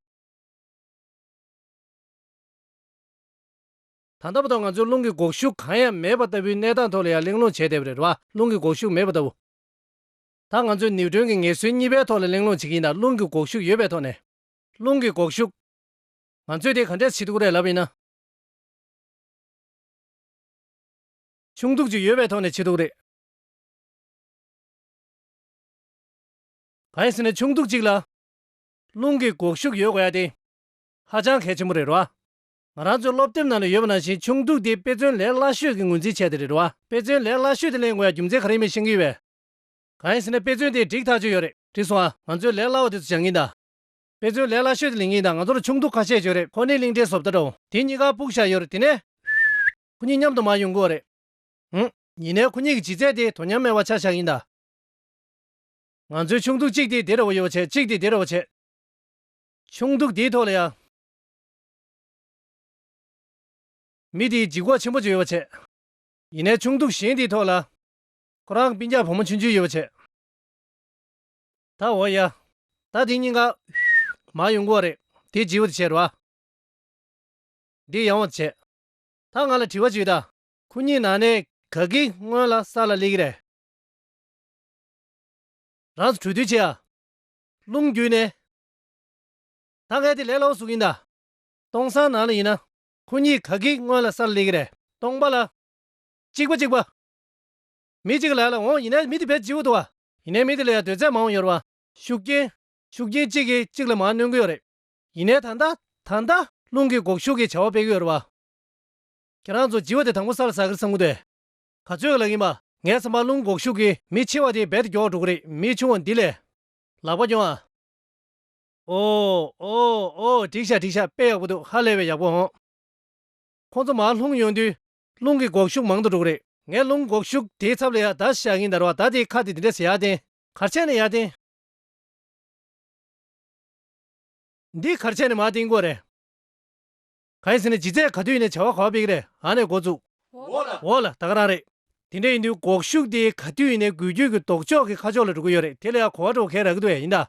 ད་ལྟ་བར་དུ་ང་ཚོས་རླུང་གི་འགོག་ཤུགས་གང་ཡང་མེད་པ་ལྟ་བུའི་གནས་སྟངས་ཐོག་ལ་ཡང་གླེང་སློང་བྱས་བསྡད་པ་རེད་བ། རླུང་གི་འགོག་ཤུགས་མེད་པ་ལྟ་བུ། ད་ང་ཚོས་ནིའུ་ཊོན་གྱི་ངེས་སྲོལ་གཉིས་པའི་ཐོག་ལ་གླེང་སློང་བྱེད་ཀྱི་ཡིན་ན། རླུང་གི་འགོག་ཤུགས་ཡོད་པའི་ཐོག་ནས། རླུང་གི་འགོག་ཤུགས། ང་ཚོས་དེ་ག་འདྲས་བྱེད་ཐུབ་ཀྱི་རེད་ལབ་ཡིན་ན། ཆུང་འདུག་ཅིག་ཡོད་པའི་ཐོག་ནས་བྱེད་ཐུབ་ཀྱི་རེད། གང་ཡིན་ཟེར་ན་ཆུང་འདུག་ཅིག་ལ། རླུང་གི་འགོག་ཤུགས་ཡོད་དགོས་ཡ་དེ། ཧ་ཅང་གལ་ཆེན་པོ་རེད་རོ། ང་རང་ཚོའི་སློབ་དེབ་ནང་ལ་ཡོད་པ་ནང་བཞིན་ཆུང་འདུག་དེ་དཔེ་མཚོན་ལས་སླ་ཤོས་ཀྱི་ངོས་འཛིན་བྱས་ཏེ་རེད་རོ། དཔེ་མཚོན་ལས་སླ་ཤོས་དེ་ལེན་དགོས་ཡ་རྒྱུ་མཚན་ག་རེ་ཡིན་མིན་ཤེས་ཀྱི་ཡོད་པས། གང་ཡིན་ཟེར་ན་དཔེ་མཚོན་དེ་འགྲིག་ཐག་ཆོད་ཡོད་རེད། འགྲིག་སོང་ཨ། ང་ཚོས་ལས་སླ་བ་དེ་ཚོ་སྦྱང་གིན་གདའ། དཔེ་མཚོན་ལས་སླ་ཤོས་དེ་ལེན་གིན་གདའ། ང་ཚོར་ཆུང་འདུག་ཁ་ཤས་ཡོད་རེད། ཁོ་ནི་གླིང་ཕྲན་བཟོ་ལྟ་འདྲ་བོ། དེ་གཉིས་ཀ་སྤུག་བཞག་ཡོད་རེད། དེ་ནས། ཁོ་གཉིས་མཉམ་དུ་མར་ཡོང་གི་ཡོད་རེད། ཧུམ། ཡིན་ནའི་ཁོ་གཉིས་ཀྱི་ལྗིད་ཚད་དེ་དོ་མཉམ་མེད་པ་ཆགས་བཞག་ཡིན་གདའ། ང་ཚོའི་ཆུང་འདུག་གཅིག་དེ་དེ་འདྲ་བོ་ཡོད་པ་བྱས། གཅིག་དེ་དེ་འདྲ་བོ་བྱས། ཆུང་འདུག་དེའི་ཐོག་ལ་ཡ། མི་དེའི་ལྗིད་ཁོག་ཆེན་པོ་ཅིག་ཡོད་པ་བྱས། ཡིན་ནའི་ཆུང་འདུག་གཞན་དེའི་ཐོག་ལ། ཁོ་རང་གི་སྤུན་ཀྱག་བུ་མོ་ཆུང་ཆུང་ཡོད་པ་བྱས། ད་འོ་ཡ། ད་དེ་གཉིས་ཀ་མར་ཡོང་གི་ཡོད་རེད། དེ་ལྗིད་པོ་དེ་བྱས་རེད་བ། འདི་ཡང་བ་བྱས། ད་ང་ལ་དྲི་བ་ཅིག་ཡོད་ད། ཁོ་གཉིས་ནང་ནས་ག་གི་སྔོན་ལ་ས་ལ་སླེབས་ཀྱི་རེད། རང་ཚོ་གྲོས་བསྡུར་བྱེད་ཨ། རླུང་བརྒྱུད་ནས། ད་ངས་དེ་ལས་སླ་བོ་བཟོ་གི་ཡིན་ད། སྟོང་སང་ནང་ལ་ཡིན་ན། ཁོ་གཉིས་ག་གིས་སྔོན་ལ་སར་སླེབས་ཀྱི་རེད། སྟོང་པ་ལ། གཅིག་པ་གཅིག་པ། མི་གཅིག་ལ་ལ་འོང་། ཡིན་ནའི་མི་དེ་བས་བརྗེ་པོ་འདུག་བ། ཡིན་ནའི་མི་དེ་ལ་ཡང་སྡོད་ཚད་མང་བོ་ཡོད་རེད་བ། ཤུགས་རྐྱེན། ཤུགས་རྐྱེན་གཅིག་གིས་གཅིག་ལ་མར་གནོན་གྱི་ཡོད་རེད། ཡིན་ནའི་ད་ལྟ། ད་ལྟ་རླུང་གི་འགོག་ཤུགས་ཀྱི་བྱ་བ་སྤེལ་གྱི་ཡོད་རེད་བ། ཁྱེད་རང་ཚོ་བརྗེ་པོ་དེ་དང་པོ་སར་ཟ་གི་རེད་བསམ་གྱི་འདུག་ག་ཚོད་ལབ་ཀྱི་ཡིན་པ། ངའི་བསམ་པར་རླུང་འགོག་ཤུགས་ཀྱིས་མི་ཆེ་བ་དེ་རྦད་དེ་མགྱོགས་འགྲོ་གི་རེད། མི་ཆུང་བ་འདི་ལས། ལག་པ་རྒྱོབ་ཨ། ཨོ། ཨོ། ཨོ། འགྲིག་ཤག་འགྲིག་ཤག་དཔེ་ཡག་པོ་འདུག་ཧ་ལས་པའི་ཡག་པོ་འོང་། ཁོང་ཚོ་མར་ལྷུང་ཡོང་དུས། རླུང་གི་འགོག་ཤུགས་མང་དུ་འགྲོ་གི་རེད། ངས་རླུང་འགོག་ཤུགས་དེའི་ཚབ་ལ་ཡ་ད་བཞག་གིན་ད་རེད་བ། ད་དེའི་ཁ་དེ་དེ་འདྲས་ཟེར་ཡ་བསྟན། གར་ཆས་ནས་ཡ་བསྟན། འདི་གར་ཆས་ནས་མར་བསྟན་དགོས་རེད། གང་ཡིན་ཟེར་ན་ལྗིད་ཚད་ག་དུས་ཡིན་ནའི་བྱ་བ་ག་བ་སྤེལ་གི་རེད། ཨ་ནས་འགོ་བཙུགས། འོ་ལ། འོ་ལ་ད་ག་རང་རེད། དེ་འདྲ་ཡིན་དུས་འགོག་ཤུགས་དེ་ག་དུས་ཡིན་ནའི་འགུལ་སྐྱོད་ཀྱི་ལྡོག་ཕྱོགས་ཀྱི་ཁ་ཕྱོགས་ལ་འགྲོ་གི་ཡོད་རེད། དེ་ལ་ཡང་གོ་བ་འགྲོ་གལ་རག་གི་འདུག་ཨེ། ཡིན་ད།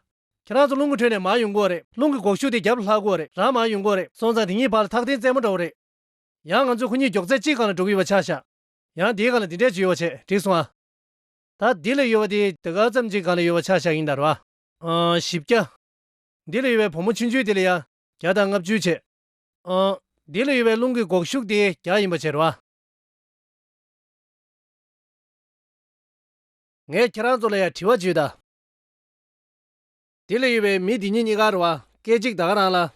ཁྱེད་རང་ཚོ་རླུང་གི་ཁྲོད་ནས་མར་ཡོང་གི་ཡོད་རེད། རླུང་གི་འགོག་ཤུགས་དེ་རྒྱབ་ལ་ལྷག་གི་ཡོད་རེད། རང་མར་ཡོང་གི་ཡོད་རེད། སོང་ཙང་དེ་གཉིས་བར་ལ་ཐག་འཐེན་རྩེ་མོ་འདྲ་བོ་རེད། ཡང་ང་ཚོས་ཁོ་གཉིས་མགྱོགས་ཚད་གཅིག་སྒང་ལ་འགྲོ་གི་ཡོད་པ་ཆ་བཞག་ཡང་དེའི་སྒང་ལ་འདི་འདྲས་ཅིག་ཡོད་པ་བྱས། འགྲིག་སོང་ཨ། ད་འདི་ལ་ཡོད་པ་དེ་ད་ག་ཙམ་ཅིག་སྒང་ལ་ཡོད་པ་ཆ་བཞག་ཡིན་ད་རེད་བ། ཨང་། བཞི་བརྒྱ། འདི་ལ་ཡོད་པའི་བུ་མོ་ཆུང་ཆུང་དེ་ལ་ཡ། བརྒྱ་དང་ལྔ་བཅུ་བྱས། ཨང་། འདི་ལ་ཡོད་པའི་རླུང་གི་འགོག་ཤུགས་དེ་བརྒྱ་ཡིན་པ་བྱས་རེད་བ། ངས་ཁྱེད་རང་ཚོ་ལ་ཡ་དྲི་བ་བརྗོད་ད། འདི་ལ་ཡོད་པའི་མི་འདི་གཉིས་གཉིས་ཀ་རེད་བ། སྐད་ཅིག་ད་ག་རང་ལ།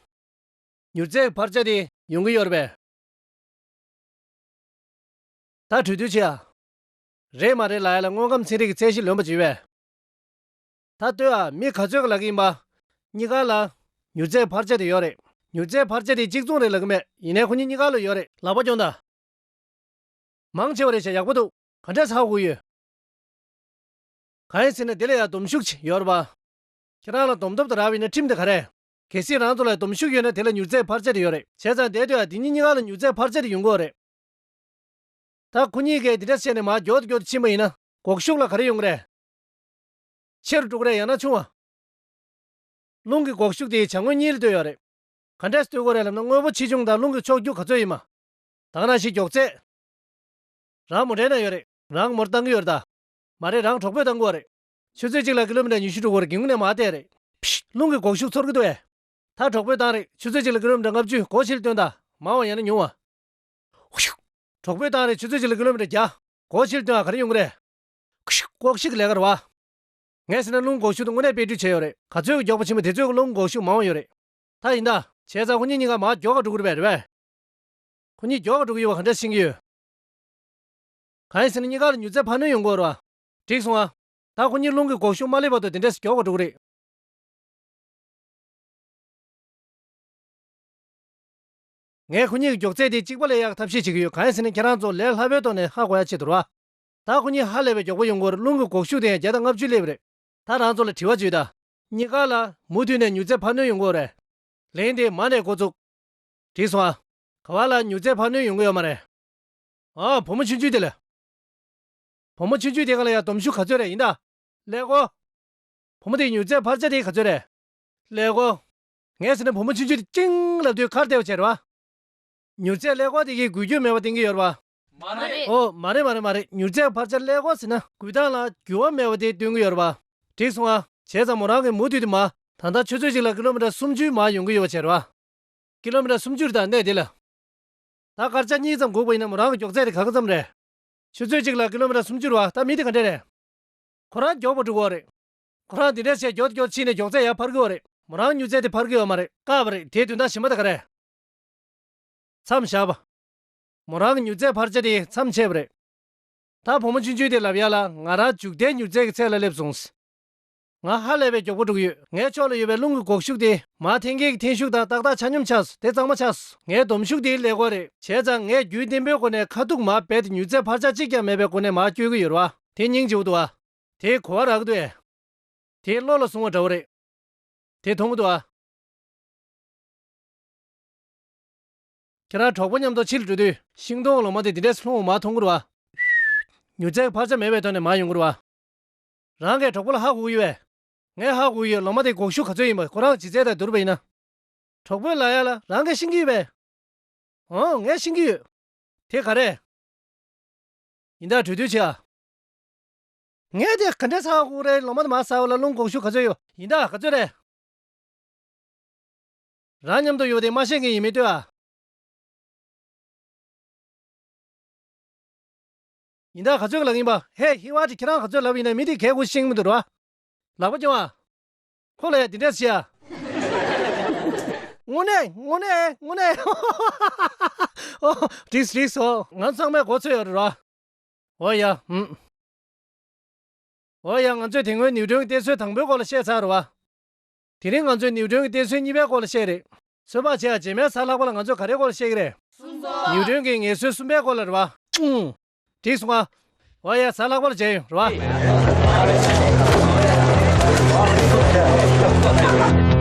མྱུར་ཚད་འཕར་ཆ་དེ་ཡོང་གི་ཡོད་རེད་པས། ད་གྲོས་བསྡུར་བྱེད་ཨ། རེད་མ་རེད་ལབ་ཡ་ལ་དངོས་ཁམས་ཚན་རིག་གི་ཚད་གཞི་ལོན་པ་བྱེད་པས། ད་ལྟོས་ཨ། མི་ག་ཚོད་ཀྱིས་ལབ་ཀྱི་ཡིན་པ། གཉིས་ཀ་ལ་མྱུར་ཚད་འཕར་ཆ་དེ་ཡོད་རེད། མྱུར་ཚད་འཕར་ཆ་དེ་གཅིག་མཚུངས་རེད་ལབ་ཀྱི་མེད། ཡིན་ནའི་ཁོ་གཉིས་གཉིས་ཀ་ལ་ཡོད་རེད། ལག་པ་རྒྱོབ་ད། མང་ཆེ་བ་རེད་བྱས། ཡག་པོ་འདུག་ག་འདྲས་ཧ་གོ་ཡོད། གང་ཡིན་ཟེར་ན་དེ་ལ་ཡང་སྡོམ་ཤུགས་ཅིག་ཡོད་རེད་པ། ཁྱེད་རང་ལ་སྡོམ་ཐོབ་དང་རག་པ་ཡིན་ན་ཁྲིམས་དེ་ག་རེད། གལ་སྲིད་རང་ཚོ་ལ་སྡོམ་ཤུགས་ཡོད་ན་དེ་ལ་མྱུར་ཚད་འཕར་ཆ་དེ་ཡོད་རེད། བྱས་ཙང་དེ་དུས་ཨ། དེ་གཉིས་གཉིས་ཀ་ལ་མྱུར་ཚད་འཕར་ཆ་དེ་ཡོང་གི་ཡོད་རེད། ད་ཁོ་གཉིས་ཀས་འདི་འདྲ་བྱས་ནས་མར་མགྱོགས་མགྱོགས་ཕྱིན་པ་ཡིན་ན། འགོག་ཤུགས་ལ་ག་རེ་ཡོང་གི་རེད། ཆེ་རུ་འགྲོ་གི་རེད། ཡང་ན་ཆུང་བ། རླུང་གི་འགོག་ཤུགས་དེ་བྱ་དངོས་གཉིས་ལ་ལྟོས་ཡོད་རེད། ག་འདྲས་ལྟོས་དགོས་རེད་ལབ་ན། དངོས་པོ་ཆེ་ཆུང་དང་རླུང་གི་ཕྱོགས་རྒྱུ་ག་ཚོད་ཡིན་མ། ད་ག་ནང་བཞིན་མགྱོགས་ཚད། རང་མོ་ཊའི་ནང་ཡོད་རེད། རང་མོ་ཊ་བཏང་གི་ཡོད་རེད་ད། མ་རེད། རང་གྲོགས་པོས་བཏང་གི་ཡོད་རེད། ཆུ་ཚོད་གཅིག་ལ་ཀི་ལོ་མི་ཊར་ཉི་ཤུ་འགྲོ་གི་ཡོད་རེད། སྒེའུ་ཁུང་ནས་མར་བལྟས་རེད། ཕྱི། རླུང་གི་འགོག་ཤུགས་ཚོར་གི་འདུག་ཨེ། ད་གྲོགས་པོས་བཏང་རེད། ཆུ་ཚོད་གཅིག་ལ་ཀི་ལོ་མི་ཊར་ལྔ་བཅུ། སྒོ་ཕྱིར་བཏོན་དང་། མང་བ་ཡང་ན་ཉུང་བ། ཧུ་ཤུ། གྲོགས་པོས་བཏང་རེད། ཆུ་ཚོད་གཅིག་ལ་ཀི་ལོ་མི་ཊར་བརྒྱ། སྒོ་ཕྱིར་བཏོན་ཨ། ག་རེ་ཡོང་གི་རེད། ཁུ་ཤུ། ལྐོག་ཤིག་ལས་ཀ་རེད་བ། ངས་ཟེར་ན་རླུང་འགོག་ཤུགས་དེ་དངོས་གནས་དཔེ་སྐྲུན་བྱས་ཡོད་རེད། ག་ཚོད་ཀྱིས་མགྱོགས་པ་ཕྱིན་པ་དེ་ཚོད་ཀྱི་རླུང་འགོག་ཤུགས་མང་བ་ཡོད་རེད། ད་ཡིན་ད། བྱས་ཙང་ཁོ་གཉིས་གཉིས་ཀ་མར་མགྱོགས་ག་འགྲོ་གི་རེད་པས། རེད་པས། ཁོ་གཉིས་མགྱོགས་ག་འགྲོ་གི་ཡོད་པ་ག་འདྲས་ཤེས་ཀྱི་ཡོད། གང་ཡིན་ཟེར་ན་གཉིས་ཀ་ལ་མྱུར་ཚད་འཕར་སྣོན་ཡོང་གི་ཡོད་རེད་བ། འགྲིག་སོང་ཨ། ད་ཁོ་གཉིས་རླུང་གི་འགོག་ཤུགས་མ་སླེབས་བར་དུ་དེ་འདྲས་མགྱོགས་ག་འགྲོ་གི་རེད། ངས་ཁོ་གཉིས་ཀྱི་མགྱོགས་ཚད་དེ་གཅིག་པ་ལ་ཡག་ཐབས་ཤེས་བྱེད་ཀྱི་ཡོད། གང་ཡིན་ཟེར་ན་ཁྱེད་རང་ཚོ་ལས་སླ་པོའི་ཐོག་ནས་ཧ་གོ་ཡ་ཆེད་དུ་རེད་བ། ད་ཁོ་གཉིས་ཧ་ལས་པའི་མགྱོགས་པོ་ཡོང་གི་ཡོད་རེད། རླུང་གི་འགོག་ཤུགས་དེ་ཡང་བརྒྱ་དང་ལྔ་བཅུ་སླེབས་རེད། ད་རང་ཚོ་ལ་དྲི་བ་བརྗོད་ད། གཉིས་ཀ་ལ་མུ་མཐུད་ནས་མྱུར་ཚད་འཕར་སྣོན་ཡོང་གི་ཡོད་རེད། ལན་དེ་མ་ནས་འགོ་བཙུགས། འགྲིག་སོང་ཨ། ག་བ་ལ་མྱུར་ཚད་འཕར་སྣོན་ཡོང་གི་ཡོད་མ་རེད། ཨ། བུ་མོ་ཆུང་ཆུང་དེ་ལ། བུ་མོ་ཆུང་ཆུང་དེ་སྒང་ལ་ཡང་སྡོམ་ཤུགས་ག་ཚོད་རེད། ཡིན་ད། ཀླད་ཀོར། བུ་མོ་དེའི་མྱུར་ཚད་འཕར་ཆ་དེ་ག་ཚོད་རེད། ཀླད་ཀོར། ངས་ཟེར་ན་བུ་མོ་ཆུང་ཆུང་དེ་ཅིང་ལབ་དུས་ཁ་བདེ་བ་བྱས་རེད་བ། མྱུར་ཚད་ཀླད་ཀོར་དེ་གིས་འགུལ་སྐྱོད་མེད་པ་བསྟན་གྱི་ཡོད་རེད་བ། མ་རེད། ཨོ། མ་རེད་མ་རེད་མ་རེད། མྱུར་ཚད་འཕར་ཆ་ཀླད་ཀོར་ཟེར་ན་འགུལ་སྟངས་ལ་འགྱུར་བ་མེད་པ་དེ་སྟོན་གྱི་ཡོད་རེད་བ། འགྲིག་སོང་ཨ། བྱས་ཙང་མོ་རང་གི་མུ་མཐུད་དུ་མར། ད་ལྟ་ཆུ་ཚོད་གཅིག་ལ་ཀི་ལོ་མི་ཊར་སུམ་ཅུའི་མར་ཡོང་གི་ཡོད་པ་བྱས་རེད་བ། ཀི་ལོ་མི་ཊར་སུམ་ཅུ་རེད་ད་གནས་འདི་ལ། ད་སྐར་ཆ་གཉིས་ཙམ་སྒུག་པ་ཡིན་ན་མོ་རང་གི་མགྱོགས་ཚད་དེ་ག་ག་ཙམ་རེད། ཆུ་ཚོད་གཅིག་ལ་ཀི་ལོ་མི་ཊར་སུམ་ཅུ་རེད་བ། ད་མི་དེ་ག་འདྲས་རེད། ཁོ་རང་མགྱོགས་པོ་འགྲོ་གི་ཡོད་རེད། ཁོ་རང་འདི་འདྲས་བྱས་མགྱོགས་མགྱོགས་ཕྱིན་ནས་མགྱོགས་ཚད་ཡར་འཕར་གི་ཡོད་རེད། མོ་རང་མྱུར་ཚད་དེ་འཕར་གི་ཡོད་མ་རེད། བཀག་པ་རེད། དེའི་དོན་དག་གཞན་པ་དེ་ག་རེད། མཚམས་བཞག་པ། མོ་རང་གི་མྱུར་ཚད་འཕར་ཆ་དེ་མཚམས་ཆད་པ་རེད། ད་བུ་མོ་ཆུང་ཆུང་དེ་ལབ་ཡ་ལ་ང་རང་འཇུག་རྟེན་མྱུར་ཚད་ཀྱི་ཚད་ལ་སླེབས་སོང་། ང་ཧ་ལས་པའི་མགྱོགས་པོ་འགྲོ་གི་ཡོད། ངའི་ཕྱོགས་ལ་ཡོད་པའི་རླུང་གི་འགོག་ཤུགས་དེ་མར་འཐེན་མཁན་གྱི་འཐེན་ཤུགས་དང་ཏག་ཏག་ཆ་སྙོམས་ཆགས་སོང་། དེ་གཙང་མ་ཆགས་སོང་། ངའི་སྡོམ་ཤུགས་དེའི་ཀླད་ཀོར་རེད། བྱས་ཙང་ངས་རྒྱུན་བརྟན་པོའི་སྒོ་ནས་ཁ་ཐུག་མར་རྦད་དེ་མྱུར་ཚད་འཕར་ཆ་གཅིག་ཀྱང་མེད་པའི་སྒོ་ནས་མར་བསྐྱོད་ཀྱི་ཡོད་རེད་བ། དེ་སྙིང་རྗེ་པོ་འདུག་བ། དེས་གོ་བ་རག་གི་འདུག་ཨེ། དེ་བློ་ལ་བཟུང་བ་འདྲ་བོ་རེད། དེ་མཐོང་གི་འདུག་ཨ། ཁྱེད་རང་གྲོགས་པོ་མཉམ་དུ་ཕྱི་ལ་འགྲོ་དུས་ཤིང་སྡོང་ལོ་མ་དེ་འདི་འདྲས་སུ་ལྷུང་བ་མར་མཐོང་གི་རེད་བ། མྱུར་ཚད་འཕར་ཆ་མེད་པའི་ཐོག་ནས་མར་ཡོང་གི་རེད་བ། རང་གིས་གྲོགས་པོ་ལ་ཧ་གོ་གི་ཡོད་པས། ངས་ཧ་གོ་གི་ཡོད། ལོ་མ་དེ་འགོག་ཤུགས་ག་ཚོད་ཡིན་པ་ཁོ་རང་ལྗིད་ཚད་དང་བསྡུར་བ་ཡིན་ན། གྲོགས་པོས་ལབ་ཡ་ལ་རང་གིས་ཤེས་ཀྱི་ཡོད་པས། འོང་། ངས་ཤེས་ཀྱི་ཡོད། དེ་ག་རེ། ཡིན་ད་གྲོས་བསྡུར་བྱེད་ཨ། ངས་དེ་ག་འདྲས་ཧ་གོ་རེད། ལོ་མ་དེ་མར་ཟ་བ་ལ་རླུང་འགོག་ཤུགས་ག་ཚོད་ཡོད། ཡིན་ད་ག་ཚོད་རེད། རང་མཉམ་དུ་ཡོད་དེ་མ་ཤེས་མཁན་ཡིན་མི་ལྟོས་ཨ། ཡིན་ད་ག་ཚོད་ལབ་ཡིན་པ། ཧེ་ཧི་བ་ཏི། ཁྱེད་རང་ག་ཚོད་ལབ་ཡིན་ན་མི་དེ་གས་གུ་ཤེས་མི་འདུག་ར། ལག་པ་རྒྱོབ་ཨ། ཁོ་ལ་ཡ་དེ་འདྲས་བྱེད་ཨ། དངོས་གནས་དངོས་གནས་དངོས་གནས། ཨོ། འགྲིགས་འགྲིགས་སོ། ང་ཚང་མས་གོ་ཚོད་ཡོད་རེད་ར། འོ་ཡ། ཧུམ། འོ་ཡ། ང་ཚོས་དེ་སྔོན་ནིའུ་ཊོན་གྱི་གཏེར་མཛོད་དང་པོའི་སྐོར་ལ་བཤད་ཚར་རེད་བ། དེ་རིང་ང་ཚོས་ནིའུ་ཊོན་གྱི་གཏེར་མཛོད་གཉིས་པའི་སྐོར་ལ་བཤད་རེད། ཚོད་དཔག་བྱེད་ཨ། རྗེས་མའི་གཟའ་ལྷག་པ་ལ་ང་ཚོས་ག་རེའི་སྐོར་ལ་བཤད་ཀྱི་རེད། ནིའུ་ཊོན་གྱི་ངེས་སྲོལ་གསུམ་པའི་སྐོར་ལ་རེད་བ། ཨུང་། འགྲིགས་སོང་ཨ། འོ་ཡ། གཟའ་ལྷག་པ་ལ་མཇལ་ཡོང་རེད་བ།